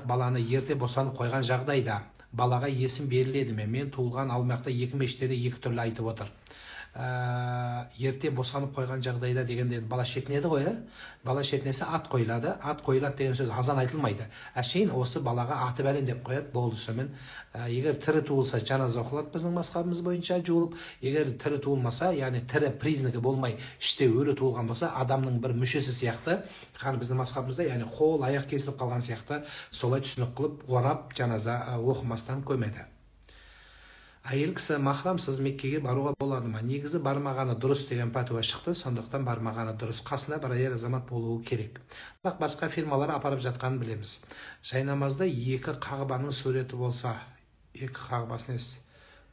баланы ерте босанып қойған жағдайда балаға есім беріледі ме? Мен туылған алмақта екі мешітте де екі түрлі айтып отыр. Ерте босанып қойған жағдайда дегенде бала шетінеді ғой, бала шетінесе ат қойылады. Ат қойылады деген сөз азан айтылмайды. Әшейін осы балаға аты бәлен деп қояды, болды сонымен. Егер тірі туылса жаназа оқылады біздің мазхабымыз бойынша жуылып, егер тірі туылмаса, яғни тірі признагі болмай іште өлі туылған болса, адамның бір мүшесі сияқты, біздің мазхабымызда, яғни қол, аяқ кесіліп қалған сияқты, солай түсінік қылып орап жаназа оқымастан көмеді. Әйел кісі махрамсыз Меккеге баруға болады ма? Негізі бармағаны дұрыс деген пәтуа шықты, сондықтан бармағаны дұрыс. Қасында бір әйел азамат болуы керек. Бірақ басқа фирмалар апарып жатқанын білеміз. Жайнамазда екі қағбаның суреті болса, екі қағбасы несі?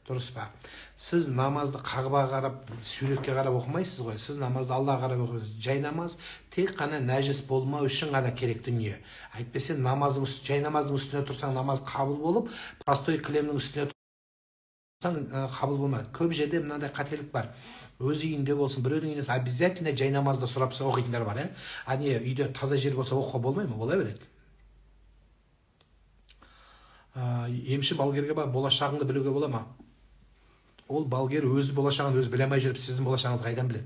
Дұрыс па? Сіз намазды қағбаға қарап, суретке қарап оқымайсыз ғой. Сіз намазды Аллаға қарап оқисыз. Жайнамаз тек қана нәжіс болмау үшін ғана керек дүние. Әйтпесе намаздың, жайнамаздың үстіне тұрсаң намаз қабыл болып, простой кілемнің үстіне қабыл болмайды. Көп жерде мынандай қателік бар. Өз үйінде болсын, біреудің үйінде болсын, обязательно жайнамазды сұрап оқитындар бар, ә? Не, үйде таза жер болса оқуға болмай ма? Бола береді. Емші балгерге бар, болашағыңды білуге бола ма? Ол балгер өзі болашағын өзі біле алмай жүріп, сіздің болашағыңызды қайдан біледі?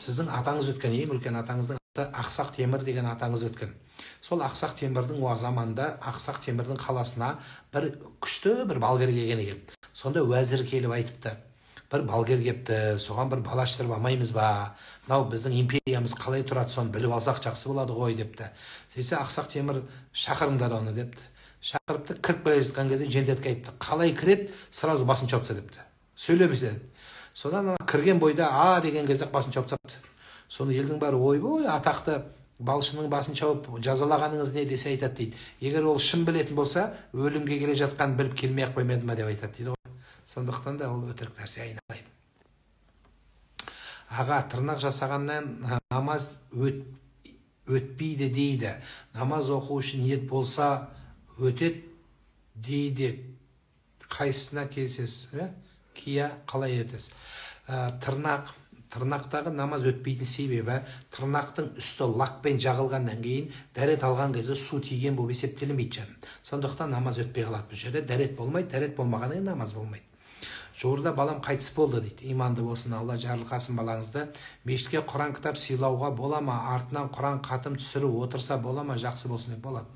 Сіздің атаңыз өткен, ең үлкен атаңыздың аты Ақсақ Темір деген атаңыз өткен. Сол Ақсақ Темірдің о заманда Ақсақ Темірдің қаласына бір күшті бір балгер келген екен. Сонда уәзір келіп айтыпты: бір балгер кепті, соған бір бала аштырып алмаймыз ба? Мынау біздің империямыз қалай тұрады, соны біліп алсақ жақсы болады ғой депті. Сөйтсе Ақсақ Темір шақырыңдар оны депті. Шақырыпты, кіріп келе жатқан кезде жендетке айтыпты: қалай кіреді, сразу басын шауып таста депті. Сөйлемесе. Содан кірген бойда а деген кезде басын шауып тастапты. Соны елдің бәрі ойбой, атақты балшының басын шауып жазалағаныңыз не десе айтады дейді. Егер ол шын білетін болса, өлімге келе жатқан біліп келмей ақ қоймады ма деп айтады дейді ғой. Сондықтан да ол өтірік нәрсе, айналайын. Аға, тырнақ жасағаннан намаз өтпейді дейді. Намаз оқу үшін ниет болса өтеді дейді. Қайсысына келісесіз? Кия қалай етесіз? Тырнақтағы намаз өтпейтін себебі тырнақтың үсті лакпен жағылғаннан кейін дәрет алған кезде су тиген болып есептелінбейді жаным. Сондықтан намаз өтпей қалады. Бұл жерде дәрет болмайды, дәрет болмағаннан кейін намаз болмайды. Жуырда балам қайтыс болды дейді. Иманды болсын, Алла жарылқасын балаңызды. Мешітке Құран кітап сыйлауға бола ма? Артынан Құран қатым түсіріп отырса бола ма? Жақсы болсын деп болады.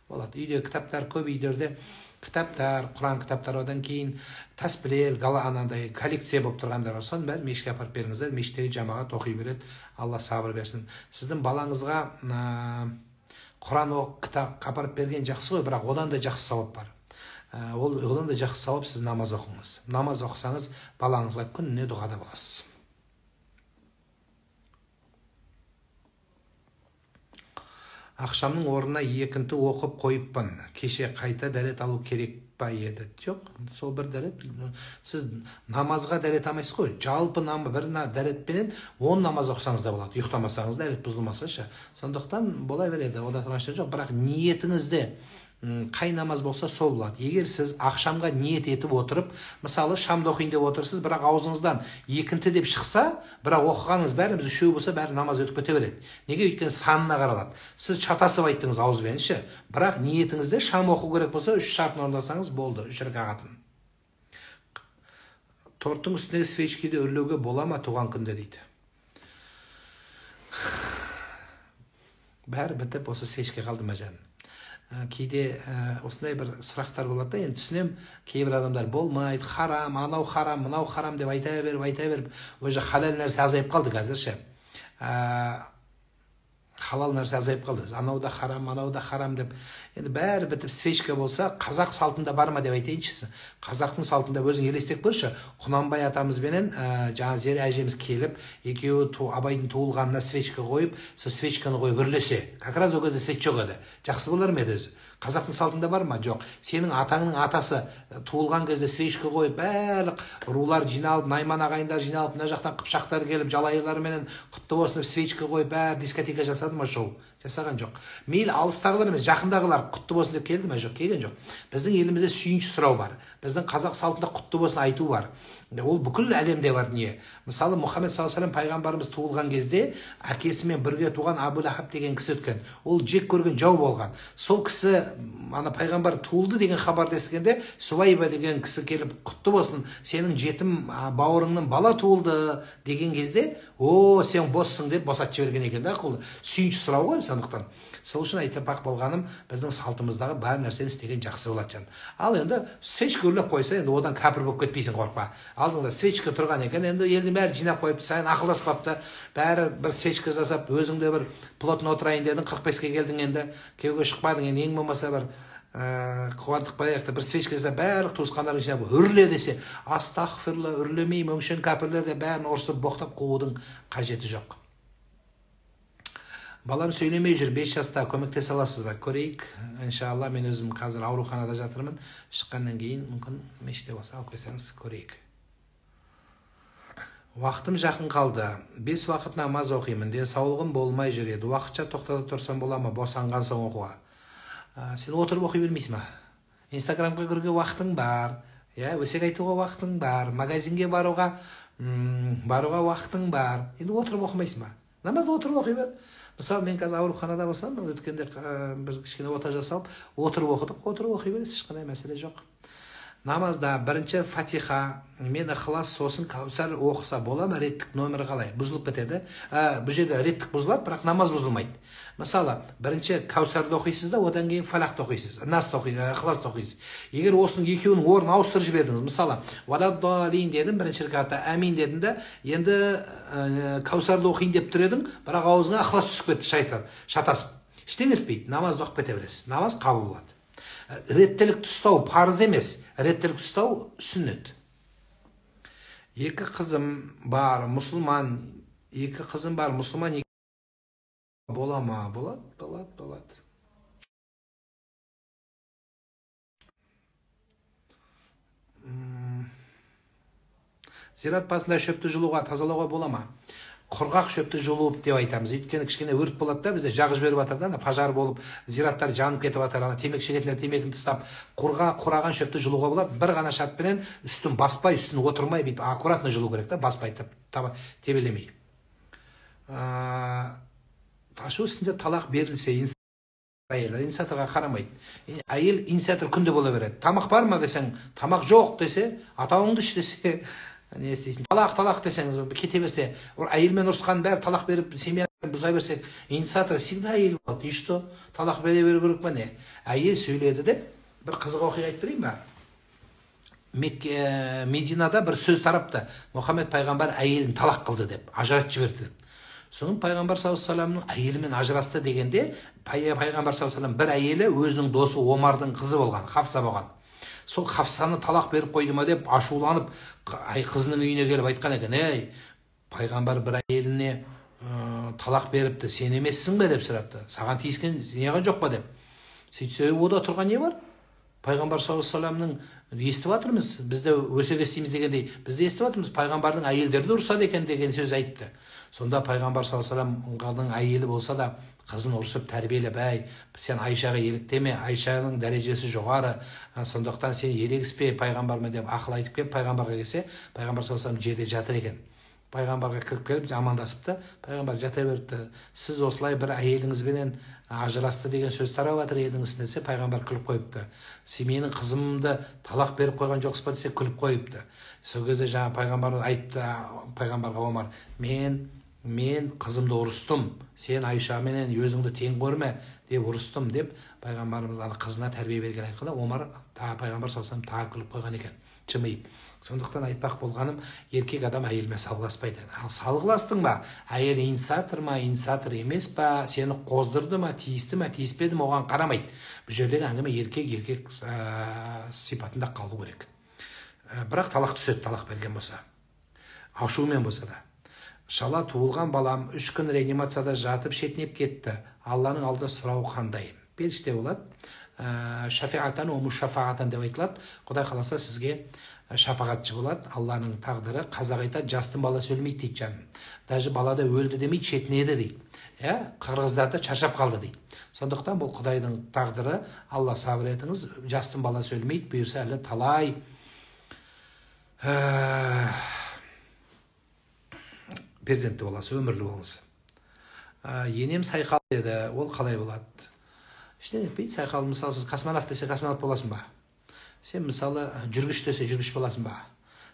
Болады. Үйде кітаптар көп, үйлерде кітаптар, Құран кітаптар, одан кейін тәспілер, гала анандай коллекция болып тұрғандар бар. Соның бәрін мешітке апарып беріңіздер. Мешіттегі жамағат оқи береді. Алла сабыр берсін. Сіздің балаңызға Құран кітап апарып берген жақсы ғой, бірақ одан да жақсы сауап бар. Ол одан да жақсы сауап, сіз намаз оқыңыз. Намаз оқысаңыз, балаңызға күніне дұғада боласыз. Ақшамның орнына екінті оқып қойыппын. Кеше қайта дәрет алу керек па еді? Жоқ, сол бір дәрет. Сіз намазға дәрет алмайсыз ғой. Жалпы бір дәретпенен 10 намаз оқысаңыз да болады. Ұйықтамасаңыз дәрет бұзылмаса ше. Сондықтан бола береді. Ода тұрған жоқ. Бірақ ниетіңізде қай намаз болса сол болады. Егер сіз ақшамға ниет етіп отырып, мысалы шамды оқиын деп отырсыз, бірақ аузыңыздан екінті деп шықса, бірақ оқығаныңыз бәріміз үшеу болса, бәрі намаз өтіп кете береді. Неге? Өйткені санына қаралады. Сіз шатасып айттыңыз ауызбен ше, бірақ ниетіңізде шам оқу керек болса, үш шартын орындасаңыз болды, үш ракағатын. Торттың үстіндегі свечкиді үрлеуге бола ма туған күнде дейді. Бәрі бітіп осы свечке қалды ма жаным? Кейде осындай бір сұрақтар болады да, енді түсінемін, кейбір адамдар болмайды, харам, анау харам, мынау харам деп айта беріп, айта беріп, уже халал нәрсе азайып қалды қазір ше. Халал нәрсе азайып қалды. Анау да харам, анау да харам деп. Енді бәрі бітіп свечка болса, қазақ салтында бар ма деп айтайыншы. Қазақтың салтында өзің елестеп көрші, Құнанбай атамызбенен жаңа Зере әжеміз келіп, екеуі Абайдың туылғанына свечка қойып, сол свечканы қойып үрлесе. Как раз ол кезде свет жоқ еді. Жақсы болар ма еді өзі? Қазақтың салтында бар ма? Жоқ. Сенің атаңның атасы туылған кезде свечка қойып, барлық рулар жиналып, найман ағайындар жиналып, мына жақтан қыпшақтар келіп, жалайырларменен құтты болсын деп свечка қойып, бәрі дискотека жасады ма, шоу? Жасаған жоқ. Мейлі алыстағылар емес, жақындағылар құтты болсын деп келді ме? Жоқ, келген жоқ. Біздің елімізде сүйінші сұрау бар. Біздің қазақ салтында құтты болсын айту бар. Ол бүкіл әлемде бар дүние. Мысалы, Мұхаммед саллаллаху алейхи вассалам пайғамбарымыз туылған кезде әкесімен бірге туған Абу Лахаб деген кісі өткен. Ол жек көрген жау болған. Сол кісі ана пайғамбар туылды деген хабарды естігенде Суайба деген кісі келіп құтты болсын, сенің жетім бауырыңның бала туылды деген кезде, о, сен боссың деп босатып жіберген екен да, құлды. Сүйінші сұрау ғой, сондықтан. Сол үшін айтпақ болғаным, біздің салтымыздағы бар нәрсені істеген жақсы болады жан. Ал енді свечка үрлеп қойса, енді одан кәпір болып кетпейсің, қорықпа. Алдыңда свечка тұрған екен, енді елдің бәрі жинап қойыпты, сен ақылдаспапты, бәрі бір свечка жасап, өзің де бір плотно отырайын дедің, 45-ке келдің енді, күйеуге шықпадың, енді ең болмаса бір қуандық баяқты бір свечка жасап, барлық туысқандарын жинап үрле десе, астағфирулла, үрлемеймін, өңшең кәпірлер деп бәрін ұрсып боқтап қуудың қажеті жоқ. Балам сөйлемей жүр, 5 жаста, көмектесе аласыз ба? Көрейік, иншалла, мен өзім қазір ауруханада жатырмын, шыққаннан кейін мүмкін мешітте болса алып келсеңіз көрейік. Уақытым жақын қалды. 5 уақыт намаз оқимын, денсаулығым болмай жүр еді. Уақытша тоқтата тұрсам бола ма, босанған соң оқуға? Сен отырып оқи бермейсің ба? Инстаграмға кіруге уақытың бар, иә, өсек айтуға уақытың бар, магазинге баруға уақытың бар. Енді отырып оқымайсың ба? Намазды отырып оқи бер. Мысалы, мен қазір ауруханада болсам, өткенде бір кішкене ота жасалып, отырып оқыдық, отырып оқи бересіз, ешқандай мәселе жоқ. Намазда бірінші Фатиха мен Ықылас, сосын Кәусар оқыса бола ма? Реттік номері қалай? Бұзылып кетеді. Бұл жерде реттік бұзылады, бірақ намаз бұзылмайды. Мысалы, бірінші Кәусарды оқисыз да, одан кейін Фалақты оқисыз, Насты оқисыз, Ықыласты оқисыз. Егер осының екеуінің орнын ауыстырып жібердіңіз, мысалы, Валаддалин дедім, бірінші ракатта әмин дедім де, енді Кәусарды оқиын деп тұр едің, бірақ аузыңа Ықылас түсіп кетті, шайтан шатасып. Ештеңе етпейді, намазды оқып кете бересіз. Намаз қабыл болады. Реттілікті ұстау парыз емес, реттілікті ұстау сүннет. Екі қызым бар, мұсылман, екі қызым бар, мұсылман бола ма? Болады, болады, болады. Зират басында шөпті жұлуға, тазалауға бола ма? Құрғақ шөпті жұлып деп айтамыз. Өйткені кішкене өрт болады да, бізде жағып жіберіп жатыр да, пожар болып, зираттар жанып кетіп жатыр, ана темекі шегетіндер темекіні тастап, құраған шөпті жұлуға болады. Бір ғана шартпенен үстін баспай, үстін отырмай, бүйтіп аккуратно жұлу керек та, баспай, тебелемей. Ташу үстінде талақ берілсе, әйел инициаторға қарамайды. Әйел инициатор күнде бола береді. Тамақ бар ма десең, тамақ жоқ десе, атауыңды іш десе, не істейсің? Талақ, талақ десеңіз, кете берсе, әйелмен ұрысқан бәрі талақ беріп, семьяны бұза берсек, инициатор всегда әйел болады. И что? Талақ бере беру керек па не? Әйел сөйледі деп, бір қызық оқиға айтып берейін ба? Мединада бір сөз тарапты. Мұхаммед пайғамбар әйелін талақ қылды деп, ажыратып жіберді деп. Соның пайғамбар саллаллаху алейхи вассаламның әйелімен ажырасты дегенде, пайғамбар саллаллаху алейхи вассалам бір әйелі өзінің досы Омардың қызы болған, Хафса болған. Сол Хафсаны талақ беріп қойды ма деп ашуланып, қызының үйіне келіп айтқан екен, ей, пайғамбар бір әйеліне талақ беріпті, сен емессің бе деп сұрапты. Саған тиіскен неған жоқ па деп. Сөйтсе, ода тұрған не бар? Пайғамбар саллаллаху алейхи вассаламның естіп жатырмыз, біз де өсек естиміз дегендей, біз де естіп жатырмыз, пайғамбардың әйелдері де ұрысады екен деген сөз айтты. Сонда пайғамбар саллаллаху алейхи вассаламның әйелі болса да қызын ұрсып тәрбиелеп, әй, сен Айшаға еліктеме, Айшаның дәрежесі жоғары, сондықтан сен ерегіспе пайғамбармен деп ақыл айтып келіп, пайғамбарға келсе, пайғамбар саллаллаху алейхи вассалам жерде жатыр екен. Пайғамбарға кіріп келіп амандасыпты, пайғамбар жата беріпті. Сіз осылай бір әйеліңізбенен ажырасты деген сөз тарап жатыр елдің ішінде десе, пайғамбар күліп қойыпты. Сен менің қызымды талақ беріп қойған жоқсыз ба десе, күліп қойыпты. Сол кезде жаңа пайғамбар айтты, пайғамбарға Омар, мен қызымды ұрыстым, сен Айшаменен өзіңді тең көрме деп ұрыстым деп пайғамбарымыз ана қызына тәрбие берген айтқанда, Омар пайғамбар саллаллаху алейхи вассалам тағы күліп қойған екен, жымиып. Сондықтан айтпақ болғаным, еркек адам әйелмен салғыласпайды. Ал салғыластың ба, әйел инициатор ма, инициатор емес па, сені қоздырды ма, тиісті ма, тиіспеді ма, оған қарамайды. Бұл жердегі әңгіме еркек сипатында қалу керек. Бірақ талақ түседі, талақ берген болса, ашумен болса да. Шала туылған балам 3 күн реанимацияда жатып шетінеп кетті. Алланың алдында сұрау қандай? Періште болады. Шафиатан о мушафаатан деп айтылады. Құдай қаласа сізге шапағатшы болады. Алланың тағдыры. Қазақ айтады, жастың баласы өлмейді дейді жаным. Даже балада өлді демейді, шетінеді дейді. Қырғыздарда шаршап қалды дейді. Сондықтан бұл Құдайдың тағдыры. Алла сабыр етіңіз, жастың баласы өлмейді, бұйырса әлі талай перзентті боласыз, өмірлі болыңыз. Енем сайқал деді, ол қалай болады? Ештеңе етпейді, сайқал. Мысалы, сіз космонавт десе, космонавт боласың ба? Сен мысалы жүргіш десе, жүргіш боласың ба?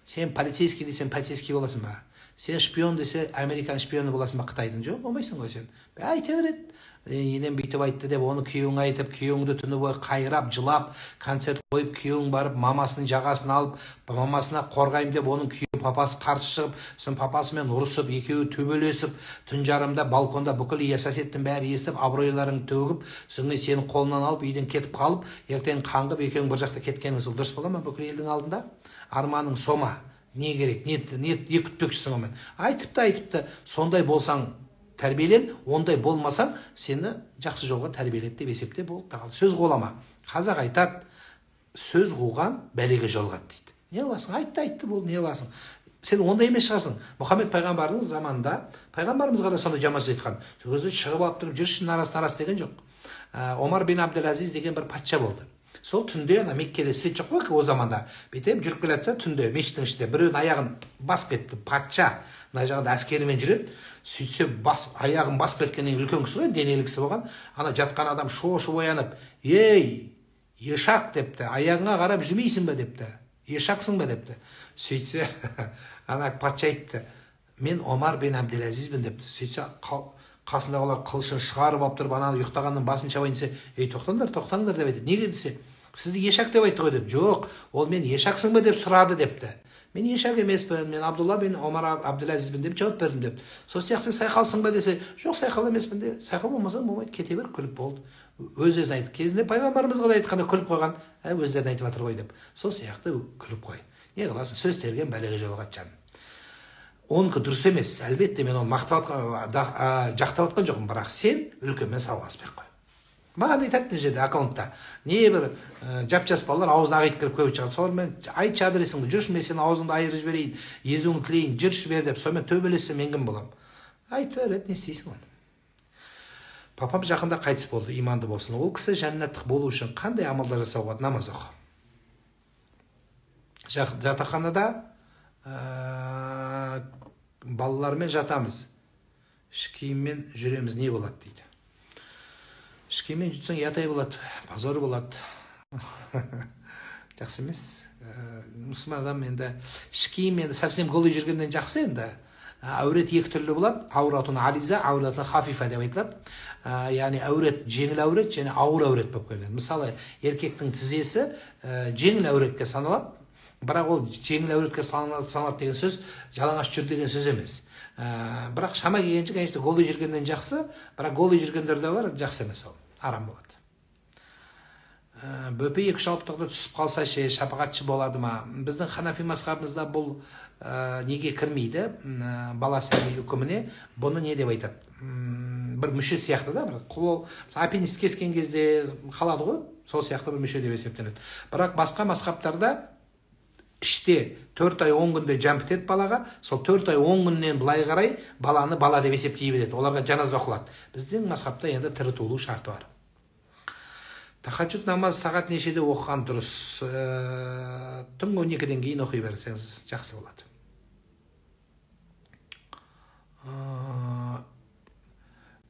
Сен полицейский десең, полицейский боласың ба? Сен шпион десе, американ шпионы боласың ба, Қытайдың? Жоқ, болмайсың ғой сен. Айта береді. Енем бүйтіп айтты деп, оны күйеуің айтып, күйеуіңді түні бойы қайрап, жылап, концерт қойып, күйеуің барып, мамасының жағасын алып, мамасына қорғаймын деп, оның күйеуі папасы қарсы шығып, сосын папасымен ұрысып, екеуі төбелесіп, түн жарымда балконда бүкіл соседтің бәрі естіп, абыройларын төгіп, содан кейін сені қолынан алып, үйден кетіп қалып, ертең қаңғып, екеуің бір жақта кеткеніңіз ол дұрыс бола ма бүкіл елдің алдында? Арманың сома, не керек, не күтпекшісің онымен? Айтыпты, айтыпты, сондай болсаң тәрбиелен, ондай болмасаң, сені жақсы жолға тәрбиеледі деп есепте болды. Сөз қуалама. Қазақ айтады, сөз қуған бәлеге жолығады дейді. Не қыласың? Айтты, айтты, болды, не қыласың? Сен ондай емес шығарсың. Мұхаммед пайғамбардың заманында пайғамбарымызға да сондай жаман сөз айтқан. Сол кезде шығып алып тұрып, жүрші нарас нарас деген жоқ. Омар бин Абдул-Азиз деген бір патша болды. Сол түнде ана Меккеде свет жоқ қой о заманда. Бүйтіп жүріп келе жатса, түнде мешіттің ішінде біреуінің аяғын басып кетті. Патша мына жағында әскерімен жүреді. Сөйтсе бас аяғын басып кеткеннен үлкен кісі ғой, денелі кісі болған. Ана жатқан адам шошып оянып, "Ей, ешак" депті. "Аяғыңа қарап жүрмейсің бе?" депті. "Ешаксың ба?" депті. Сөйтсе ана патша айтты, "Мен Омар бин Абдул-Азизбін" депті. Сөйтсе қасындағылар қылышын шығарып алып тұрып, ананы ұйықтағанның басын шабайын десе, "Ей, тоқтаңдар, тоқтаңдар" деп айтады. Неге десе, "Сізді ешак деп айтты ғой" деп. "Жоқ, ол мен ешаксың ба деп сұрады" депті. "Мен ешак емеспін, мен Абдулла бин Омар Абдул-Азизбін деп жауап бердім" депті. Сол сияқты сайқалсың ба десе, "Жоқ, сайқал емеспін" де. Сайқал болмасаң болмайды, кете бер, күліп болды. Өз өзін айтты. Кезінде пайғамбарымызға да айтқанда күліп қойған, өздерін айтып жатыр ғой деп. Сол сияқты күліп қой. Не қыласың, сөз терген бәлеге жолығады жаным. Оныкі дұрыс емес, әлбетте мен оны мақтап жатқан, жақтап жатқан жоқпын, бірақ сен үлкенмен салғаспай қой. Маған айтады мына жерде аккаунтта, не бір жап-жас балалар аузына ақ ит кіріп көп шығады. Солармен айтшы адресіңді, жүрші мен сенің аузыңды айырып жіберейін, езуіңді тілейін, жүрші бер деп, сонымен төбелессем мен кім боламын? Айтып береді, не істейсің оны? Папам жақында қайтыс болды, иманды болсын. Ол кісі жәннаттық болу үшін қандай амалдар жасауға болады? Намаз оқы. Жатақханада балалармен жатамыз, іш киіммен жүреміз, не болады дейді. Іш киіммен жүрсең ұят болады, позор болады. Жақсы емес. Мұсылман адам енді іш киім енді совсем голый жүргеннен жақсы енді. Әурет екі түрлі болады. Ауратун ализа, ауратун хафифа деп айтылады. Яғни әурет жеңіл әурет және ауыр әурет болып келеді. Мысалы, еркектің тізесі жеңіл әуретке саналады. Бірақ ол жеңіл әуретке саналады деген сөз жалаңаш жүр деген сөз емес. Бірақ шама келгенше, конечно, голый жүргеннен жақсы, бірақ голый жүргендер де бар, жақсы емес ол, арам болады. Бөпе екі шалыптықта түсіп қалса ше, шапағатшы болады ма? Біздің ханафи мазхабымызда бұл неге кірмейді, бала сәби үкіміне. Бұны не деп айтады? Бір мүше сияқты да, бір қол, аппендикс кескен кезде қалады ғой, сол сияқты бір мүше деп есептеледі. Бірақ басқа мазхабтарда іште 4 ай 10 күнде жан бітеді балаға, сол 4 ай 10 күннен былай қарай баланы бала деп есептей береді, оларға жаназа оқылады. Біздің мазхабта енді тірі туылу шарты бар. Тахаджуд намаз сағат нешеде оқыған дұрыс? Түнгі 12-ден кейін оқи берсеңіз жақсы болады.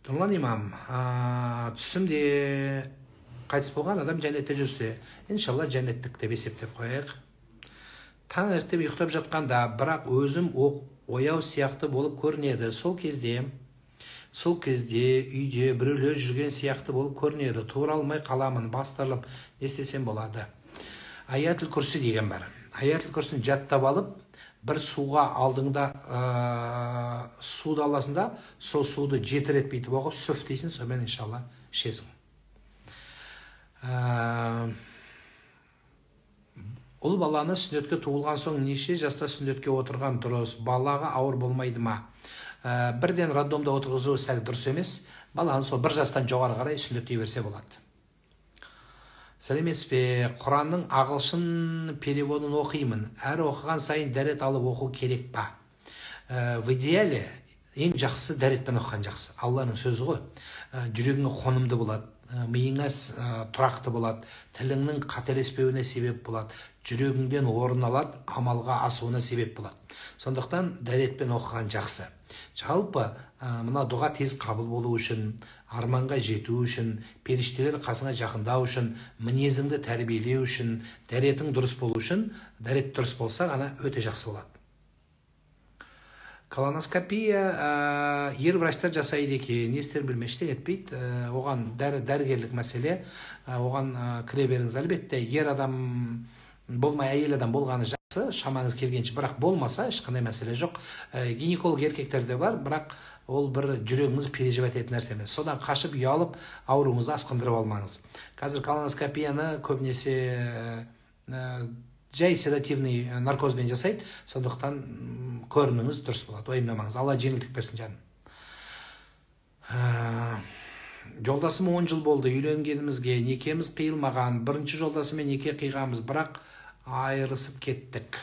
Нұрлан имам, түсімде қайтыс болған адам жәннатте жүрсе, иншалла жәннаттік деп есептеп қояйық. Таңертең ұйықтап жатқанда, бірақ өзім ояу сияқты болып көрінеді. Сол кезде үйде біреулер жүрген сияқты болып көрінеді. Тура алмай қаламын, бастырылып, не істесем болады? Аятул Курси деген бар. Аятул Курсini жаттап алып, бір суға алдыңда суды аласың да, сол суды 7 рет бүйтіп оқып, сүф дейсің, сонымен иншалла ішесің. Ұл баланы сүндетке туылған соң неше жаста сүндетке отырған дұрыс? Балаға ауыр болмайды ма? Бірден роддомда отырғызу сәл дұрыс емес. Баланы сол 1 жастан жоғары қарай сүндеттей берсе болады. Сәлеметсіз бе? Құранның ағылшын переводын оқимын. Әр оқыған сайын дәрет алып оқу керек па? В идеале ең жақсы дәретпен оқыған жақсы. Алланың сөзі ғой. Жүрегіңе қонымды болады, миыңа тұрақты болады, тіліңнің қателеспеуіне себеп болады, жүрегіңден орын алады, амалға асуына себеп болады. Сондықтан дәретпен оқыған жақсы. Жалпы мына дұға тез қабыл болу үшін, арманға жету үшін, періштелер қасыңа жақындау үшін, мінезіңді тәрбиелеу үшін, дәретің дұрыс болу үшін, дәрет дұрыс болса ғана өте жақсы болады. Колоноскопия ер врачтар жасайды екен, не істер білмей, ештеңе етпейді. Оған дәрігерлік мәселе, оған кіре беріңіз. Әлбетте, ер адам болмай әйел адам болғаны жақсы, шамаңыз келгенше, бірақ болмаса ешқандай мәселе жоқ. Гинеколог еркектерде бар, бірақ ол бір жүрегіңіз переживать ететін нәрсе емес. Содан қашып, ұялып, ауруыңызды асқындырып алмаңыз. Қазір колоноскопияны көбінесе жай седативный наркозбен жасайды, сондықтан көрініңіз дұрыс болады, уайымдамаңыз. Алла жеңілдік берсін жаным. Жолдасым 10 жыл болды үйленгенімізге, некеміз қиылмаған. Бірінші жолдасыммен неке қиғанбыз, бірақ айырылысып кеттік.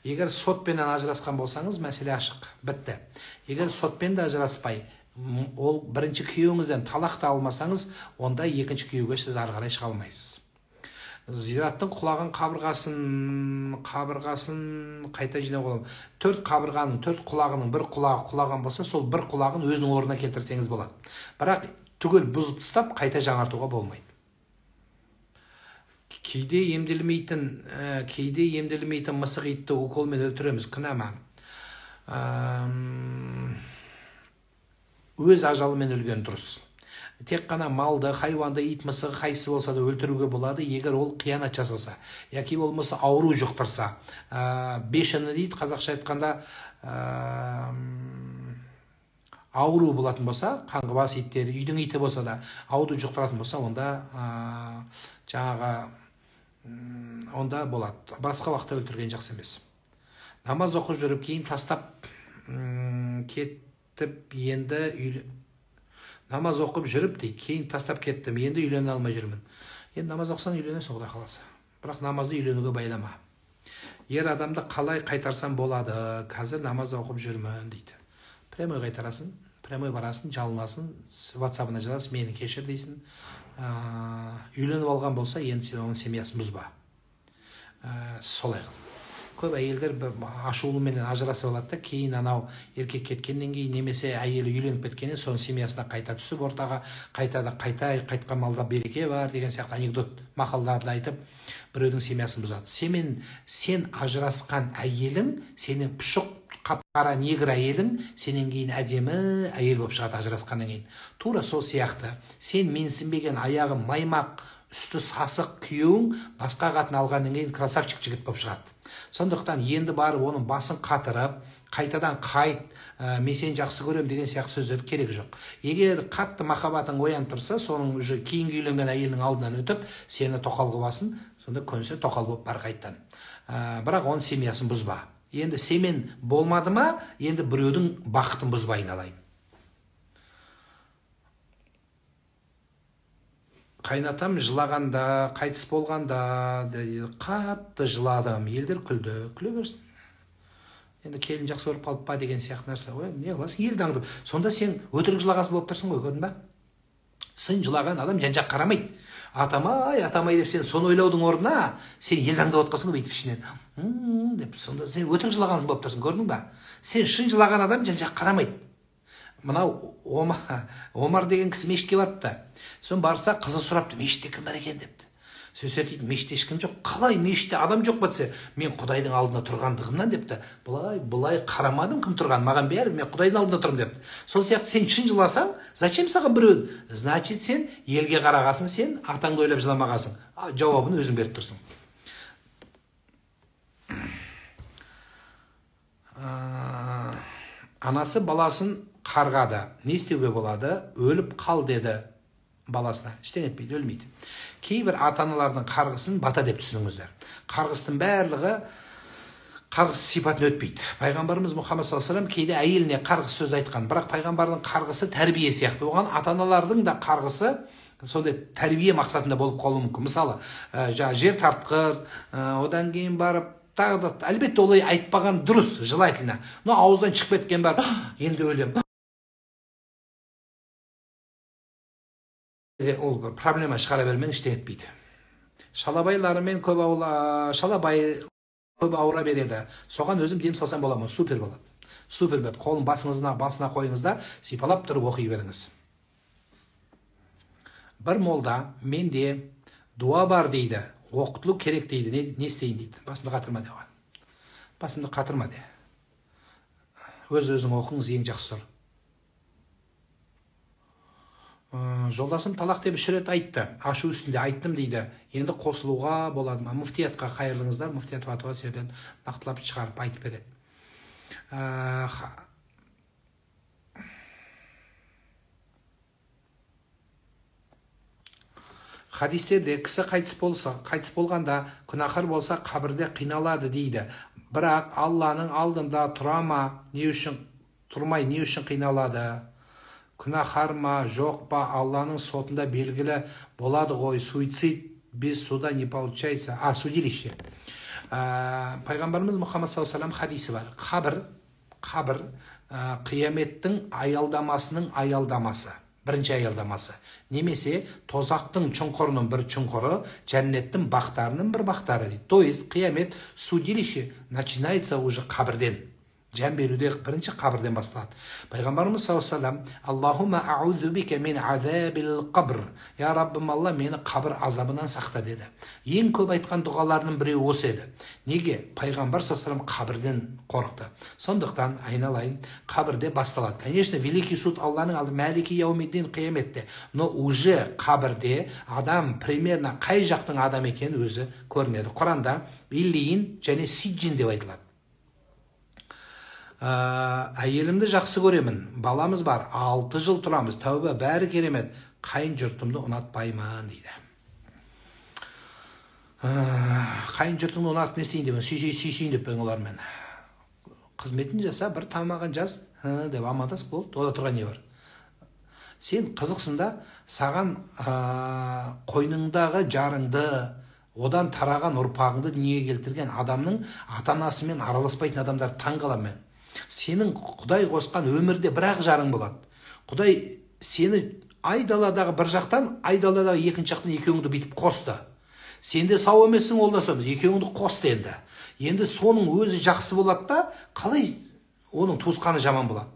Егер сотпенен ажырасқан болсаңыз, мәселе ашық, бітті. Егер сотпен де ажыраспай, ол бірінші күйеуіңізден талақ та алмасаңыз, онда екінші күйеуге сіз ары қарай шыға алмайсыз. Зираттың құлаған қабырғасын қайта жинауға болады. 4 қабырғаның, 4 құлағының бір құлағы құлаған болса, сол бір құлағын өзінің орнына келтірсеңіз болады. Бірақ түгел бұзып тастап қайта жаңартуға болмайды. Кейде емделмейтін мысық итті уколмен өлтіреміз, күнә ма? Өз ажалымен өлген дұрыс. Тек қана малды, хайуанды, ит, мысығы қайсысы болса да өлтіруге болады, егер ол қиянат жасаса, яки болмаса ауру жұқтырса. Бешені дейді, қазақша айтқанда, ауру болатын болса, қаңғыбас иттері, үйдің иті болса да, ауру жұқтыратын болса, онда жаңағы онда болады. Басқа уақытта өлтірген жақсы емес. Намаз оқып жүріп, кейін тастап кетіп, енді намаз оқып жүріп дейді, кейін тастап кеттім, енді үйлене алмай жүрмін. Енді намаз оқысаң үйленесің, Құдай қаласа. Бірақ намазды үйленуге байлама. Ер адамды қалай қайтарсам болады? Қазір намаз оқып жүрмін дейді. Прямой қайтарасың, прямой барасың, жалынасың, WhatsApp-ына жазасың, мені кешір дейсің. Үйленіп алған болса, енді сен оның семьясын бұзба. Солай қыл. Көп әйелдер ашулыменен ажырасып алады да, кейін анау еркек кеткеннен кейін, немесе әйелі үйленіп кеткеннен соң семьясына қайта түсіп ортаға, қайтада қайта қайтқан малда береке бар деген сияқты анекдот мақалдарды айтып, біреудің семьясын бұзады. Сен ажырасқан әйелің, сенің пұшық қап-қара негр әйелің сенен кейін әдемі әйел болып шығады ажырасқаннан кейін. Тура сол сияқты. Сен менсінбеген аяғы маймақ, үсті сасық күйеуің басқа қатын алғаннан кейін красавчик жігіт болып шығады. Сондықтан енді барып оның басын қатырып, қайтадан қайт, мен сені жақсы көрем деген сияқты сөздер керек жоқ. Егер қатты махаббатың оянып тұрса, соның уже кейінгі үйленген әйелінің алдынан өтіп, сені тоқал қыласын, сонда көнсе тоқал болып бар қайттан. Бірақ оның семьясын бұзба. Енді семен болмады ма, енді біреудің бақытын бұзба айналайын. Қайнатам жылағанда, қайтыс болғанда, қатты жыладым. Елдер күлді, күле берсін. Енді келін жақсы көріп қалып па деген сияқты нәрсе. Ой, не қыласың, елді аңдып. Сонда сен өтірік жылағансың болып тұрсың ғой, көрдің ба? Сын жылаған адам жан-жақ қарамайды. Атамай, атамай деп сен соны ойлаудың орнына, сен елді аңдап отқансың ғой бүйтіп ішінен. Деп, сонда сен өтірік жылағансың болып тұрсың, көрдің ба? Сен шын жылаған адам жан-жақ қарамайды. Мынау Омар деген кісі мешітке барыпты. Сон барса, қызы сұрапты, мешітте кім бар екен депті. Сөйтсе дейді, мешітте ешкім жоқ. Қалай мешітте адам жоқ па десе, мен Құдайдың алдында тұрғандығымнан депті. Былай, былай қарамадым кім тұрған, маған бәрі, мен Құдайдың алдында тұрмын депті. Сол сияқты сен шын жыласаң, зачем саған біреу? Значит, сен елге қарағасың, сен атаңды ойлап жыламағасың. Жауабын өзің беріп тұрсың. Анасы баласын қарғады. Не істеуге болады? Өліп қал деді баласына. Ештеңе етпейді, өлмейді. Кейбір ата-аналардың қарғысын бата деп түсініңіздер. Қарғыстың барлығы қарғыс сипатын өтпейді. Пайғамбарымыз Мұхаммад саллаллаху алейхи вассалам кейде әйеліне қарғыс сөз айтқан, бірақ пайғамбардың қарғысы тәрбие сияқты. Оған ата-аналардың да қарғысы Сондай тәрбие мақсатында болып қалуы мүмкін. Мысалы, жаңа жер тартқыр, одан кейін барып тағы да, әлбетте олай айтпаған дұрыс, желательно. Но ауыздан шығып кеткен бар, енді өлем. Ол бір проблема шығара бермең, ештеңе етпейді. Шалабайларымен көп шалабай көп ауыра береді. Соған өзім дем салсам бола ма? Супер болады. Супер болады. Қолын басына қойыңыз да, сипалап тұрып оқи беріңіз. Бір молда менде дуа бар дейді, оқытылу керек дейді, не істейін дейді. Басымды қатырма де оған. Басымды қатырма де. Өз-өзің оқыңыз ең жақсы сұр. Жолдасым талақ деп 3 рет айтты. Ашу үстінде айттым дейді. Енді қосылуға болады ма? Муфтиятқа қайырылыңыздар, муфтият фатуа жерден нақтылап шығарып айтып береді. Хадистерде кісі қайтыс болғанда күнәһар болса қабірде қиналады дейді. Бірақ Алланың алдында тұра ма, не үшін тұрмай, не үшін қиналады? Күнәһар ма, жоқ па, Алланың сотында белгілі болады ғой. Суицид без суда не получается. А, судилище. Пайғамбарымыз Мұхаммад саллаллаху алейхи вассалам хадисі бар. Қабір, қияметтің аялдамасының аялдамасы. Бірінші аялдамасы. Немесе тозақтың чұңқырының бір чұңқыры, жәннеттің бақтарының бір бақтары дейді. То есть қиямет, судилище начинается уже қабірден. Жан беруде бірінші қабірден басталады. Пайғамбарымыз саллаллаху алейхи вассалам, Аллахумма аузу бика мин азабил қабр. Я Раббым Алла, мені қабір азабынан сақта деді. Ең көп айтқан дұғаларының біреуі осы еді. Неге? Пайғамбар саллаллаху алейхи вассалам қабірден қорықты. Сондықтан айналайын, қабірде басталады. Конечно, великий суд Алланың алды, Мәлики яумиддин қияметте. Но уже қабірде адам примерно қай жақтың адам екені өзі көрінеді. Құранда Иллиин және Сиджин деп айтылады. Әйелімді жақсы көремін, баламыз бар, 6 жыл тұрамыз, тәуба, бәрі керемет, қайын жұртымды ұнатпаймын дейді. Қайын жұртымды ұнатып не істейін деп, сүйсейін деп пен олармен. Қызметін жаса, бір тамағын жаз, деп амандас болды, ода тұрған не бар? Сен қызықсың да, саған қойныңдағы жарыңды, одан тараған ұрпағыңды дүниеге келтірген адамның ата-анасымен араласпайтын адамдар таң қаламын мен. Сенің Құдай қосқан өмірде бір-ақ жарың болады. Құдай сені айдаладағы бір жақтан, айдаладағы екінші жақтан екеуіңді бүйтіп қосты. Сен де сау емессің, ол да сау емес. Екеуіңді қосты енді. Енді соның өзі жақсы болады да, қалай оның туысқаны жаман болады?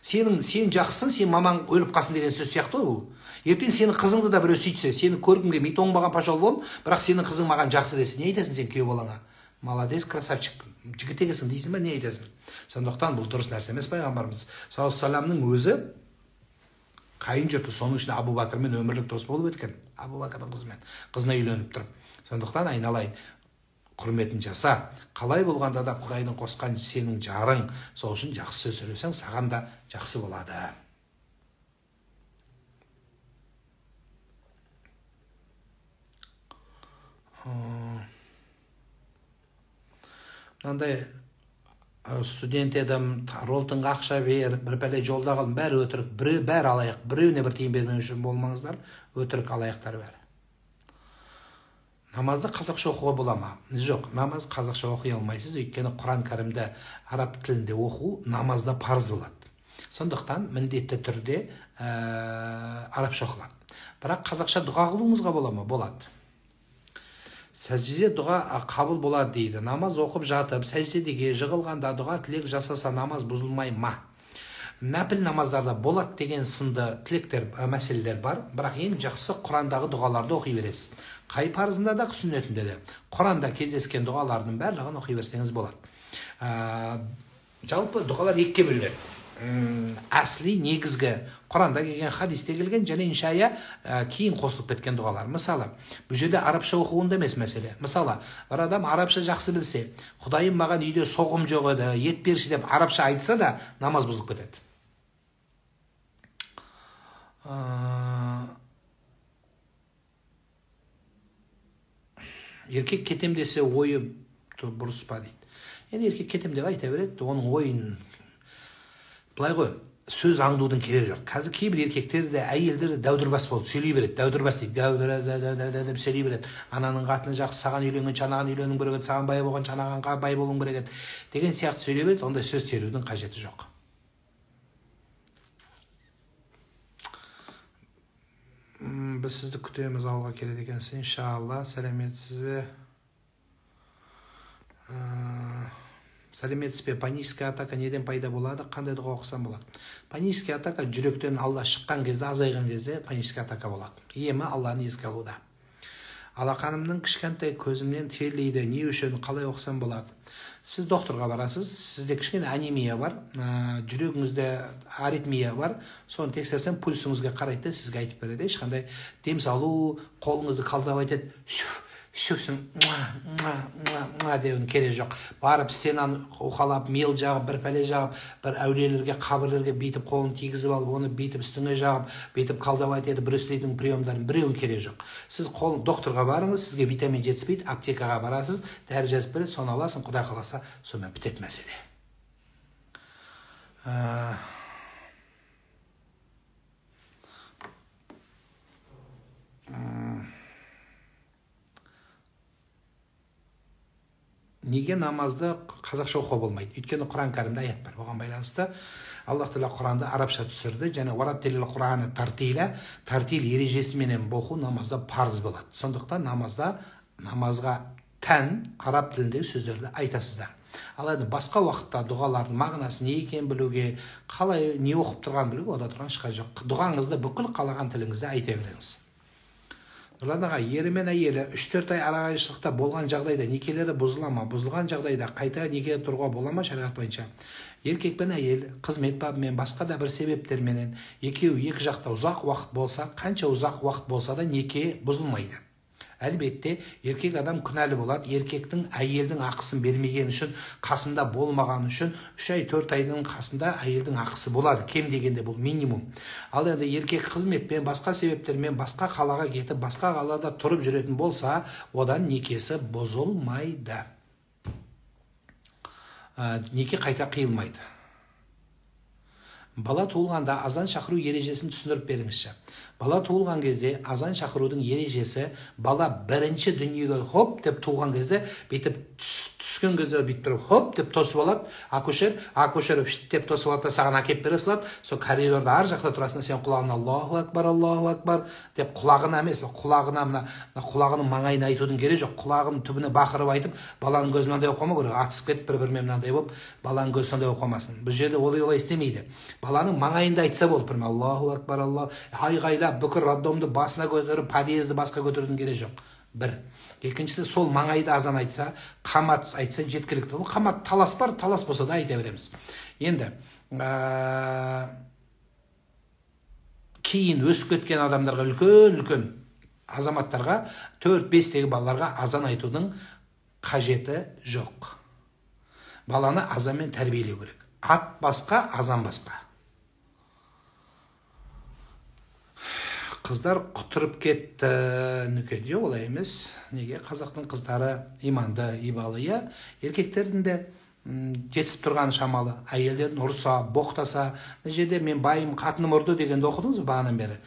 Сен жақсысың, сен мамаң өліп қалсын деген сөз сияқты ғой ол. Ертең сенің қызыңды да біреу сөйтсе, сені көргім келмейді, оңбаған пошел вон, бірақ сенің қызың маған жақсы десе, не айтасың сен күйеу балаңа? Молодец, красавчик, жігіт екенсің дейсің ба, не айтасың? Сондықтан бұл дұрыс нәрсе емес. Пайғамбарымыз саллаллаху алейхи вассаламның өзі қайын жұрты, соның ішінде Абу Бәкірмен өмірлік дос болып өткен. Абу Бәкірдің қызымен, қызына үйленіп тұрып. Сондықтан айналайын, құрметін жаса. Қалай болғанда да Құдайдың қосқан сенің жарың, сол үшін жақсы сөз сөйлесең, саған да жақсы болады. Мынандай студент едім, ролтыңға ақша бер, бір пәле жолда қалдым, бәрі өтірік, біреу бәрі алаяқ, біреуіне бір тиын бермеу үшін болмаңыздар, өтірік алаяқтар бәрі. Намазды қазақша оқуға бола ма? Жоқ, намаз қазақша оқи алмайсыз, өйткені Құран кәрімді араб тілінде оқу намазда парыз болады. Сондықтан міндетті түрде арабша оқылады. Бірақ қазақша дұға қылуыңызға бола ма? Болады. Сәждеде дұға қабыл болады дейді. Намаз оқып жатып, сәждеге жығылғанда дұға тілек жасаса намаз бұзылмай ма? Нәпіл намаздарда болады деген сынды тілектер, мәселелер бар, бірақ ең жақсы Құрандағы дұғаларды оқи бересіз. Қай парызында да, сүннетінде де. Құранда кездескен дұғалардың барлығын оқи берсеңіз болады. Жалпы дұғалар екіге бөлінеді. Әсли негізгі Құранда келген, хадисте келген және иншая кейін қосылып кеткен дұғалар. Мысалы, бұл жерде арабша оқуында емес мәселе. Мысалы, бір адам арабша жақсы білсе, Құдайым маған үйде соғым жоқ еді, ет берші деп арабша айтса да намаз бұзылып кетеді. Еркек кетем десе ойы бұрыс па дейді. Енді еркек кетем деп айта береді, оның ойын былай ғой. Сөз аңдудың керегі жоқ. Қазір кейбір еркектер де, әйелдер де дәудірбас болып сөйлей береді. Дәудірбас дейді, дәу деп сөйлей береді. Ананың қатыны жақсы, саған үйленген, анаған үйленуің керек еді, саған бай болған, анаған бай болуың керек еді деген сияқты сөйлей береді. Ондай сөз терудің қажеті жоқ. Біз сізді күтеміз, ауылға келеді екенсіз, иншалла. Сәлеметсіз бе? Сәлеметсіз бе? Паническая атака неден пайда болады? Қандай дұға оқысам болады? Паническая атака жүректен Алла шыққан кезде, азайған кезде паническая атака болады. Емі Алланы еске алуда. Алақанымның кішкентай көзімнен терлейді. Не үшін, қалай оқысам болады? Сіз докторға барасыз, сізде кішкене анемия бар, жүрегіңізде аритмия бар, соны тексерсем пульсіңізге қарайды да сізге айтып береді. Ешқандай дем салу, қолыңызды қалтап айтады, шөпсін деудің керегі жоқ. Барып стенаны уқалап, мел жағып, бір пәле жағып, бір әулиелерге, қабірлерге бүйтіп қолын тигізіп алып, оны бүйтіп үстіңе жағып, бүйтіп колдовать етіп, Брюс Лидің приемдарын біреуінің керегі жоқ. Сіз қол докторға барыңыз, сізге витамин жетіспейді, аптекаға барасыз, дәрі жазып береді, соны аласың, Құдай қаласа, сонымен бітеді мәселе. Неге намазды қазақша оқуға болмайды? Өйткені Құран кәрімде аят бар. Оған байланысты Аллах тағала Құранды арабша түсірді және уараттилил Құраны тартила, тартил ережесіменен оқу намазда парыз болады. Сондықтан намазда намазға тән араб тіліндегі сөздерді айтасыздар. Ал енді басқа уақытта дұғалардың мағынасы не екенін білуге, қалай не оқып тұрғанын білуге онда тұрған ешқай жоқ. Дұғаңызды бүкіл қалаған тіліңізде айта беріңіз. Нұрлан аға, ері мен әйелі 3-4 ай арақашықтықта болған жағдайда некелері бұзыла ма? Бұзылған жағдайда қайта некеге тұруға бола ма шариғат бойынша? Еркек пен әйел қызмет бабымен, басқа да бір себептерменен екеуі екі жақта ұзақ уақыт болса, қанша ұзақ уақыт болса да неке бұзылмайды. Әлбетте, еркек адам күнәлі болады. Еркектің әйелдің ақысын бермеген үшін, қасында болмаған үшін 3 ай, 4 айдың қасында әйелдің ақысы болады. Кем дегенде бұл минимум. Ал енді еркек қызметпен, басқа себептермен басқа қалаға кетіп, басқа қалада тұрып жүретін болса, одан некесі бұзылмайды. Неке қайта қиылмайды. Бала туылғанда азан шақыру ережесін түсіндіріп беріңізші. Бала туылған кезде азан шақырудың ережесі, бала бірінші дүниеге хоп деп туған кезде, бүйтіп түскен кезде бүйтіп тұрып хоп деп тосып алады, акушер, акушер деп тосып алады да саған әкеп бере салады. Сол коридорда ар жақта тұрасың, сен құлағына Аллаху акбар, Аллаху акбар деп құлағына емес, құлағына мына құлағының маңайына айтудың керегі жоқ. Құлағының түбіне бақырып айтып, баланың көзі мынандай болып қалмау керек, атысып кетіп бір-бірімен мынандай болып, баланың көзі сондай болып қалмасын. Бұл жерде олай істемейді. Баланың маңайында айтса болды, бір Аллаху акбар, Аллах айғайлап бүкіл роддомды басына көтеріп, подъезді басқа көтерудің керегі жоқ. Бір. Екіншісі, сол маңайда азан айтса, қамат айтса жеткілікті. Ол қамат талас бар, талас болса да айта береміз. Енді кейін өсіп кеткен адамдарға, үлкен-үлкен азаматтарға, 4-5-тегі балаларға азан айтудың қажеті жоқ. Баланы азанмен тәрбиелеу керек. Ат басқа, азан басқа. Қыздар құтырып кетті, нүкеде олай емес. Неге? Қазақтың қыздары иманды, ибалы, иә. Еркектердің де жетісіп тұрғаны шамалы. Әйелдерін ұрса, боқтаса, мына жерде мен байым, қатыным ұрды дегенді оқыдыңыз ба бағанадан бері?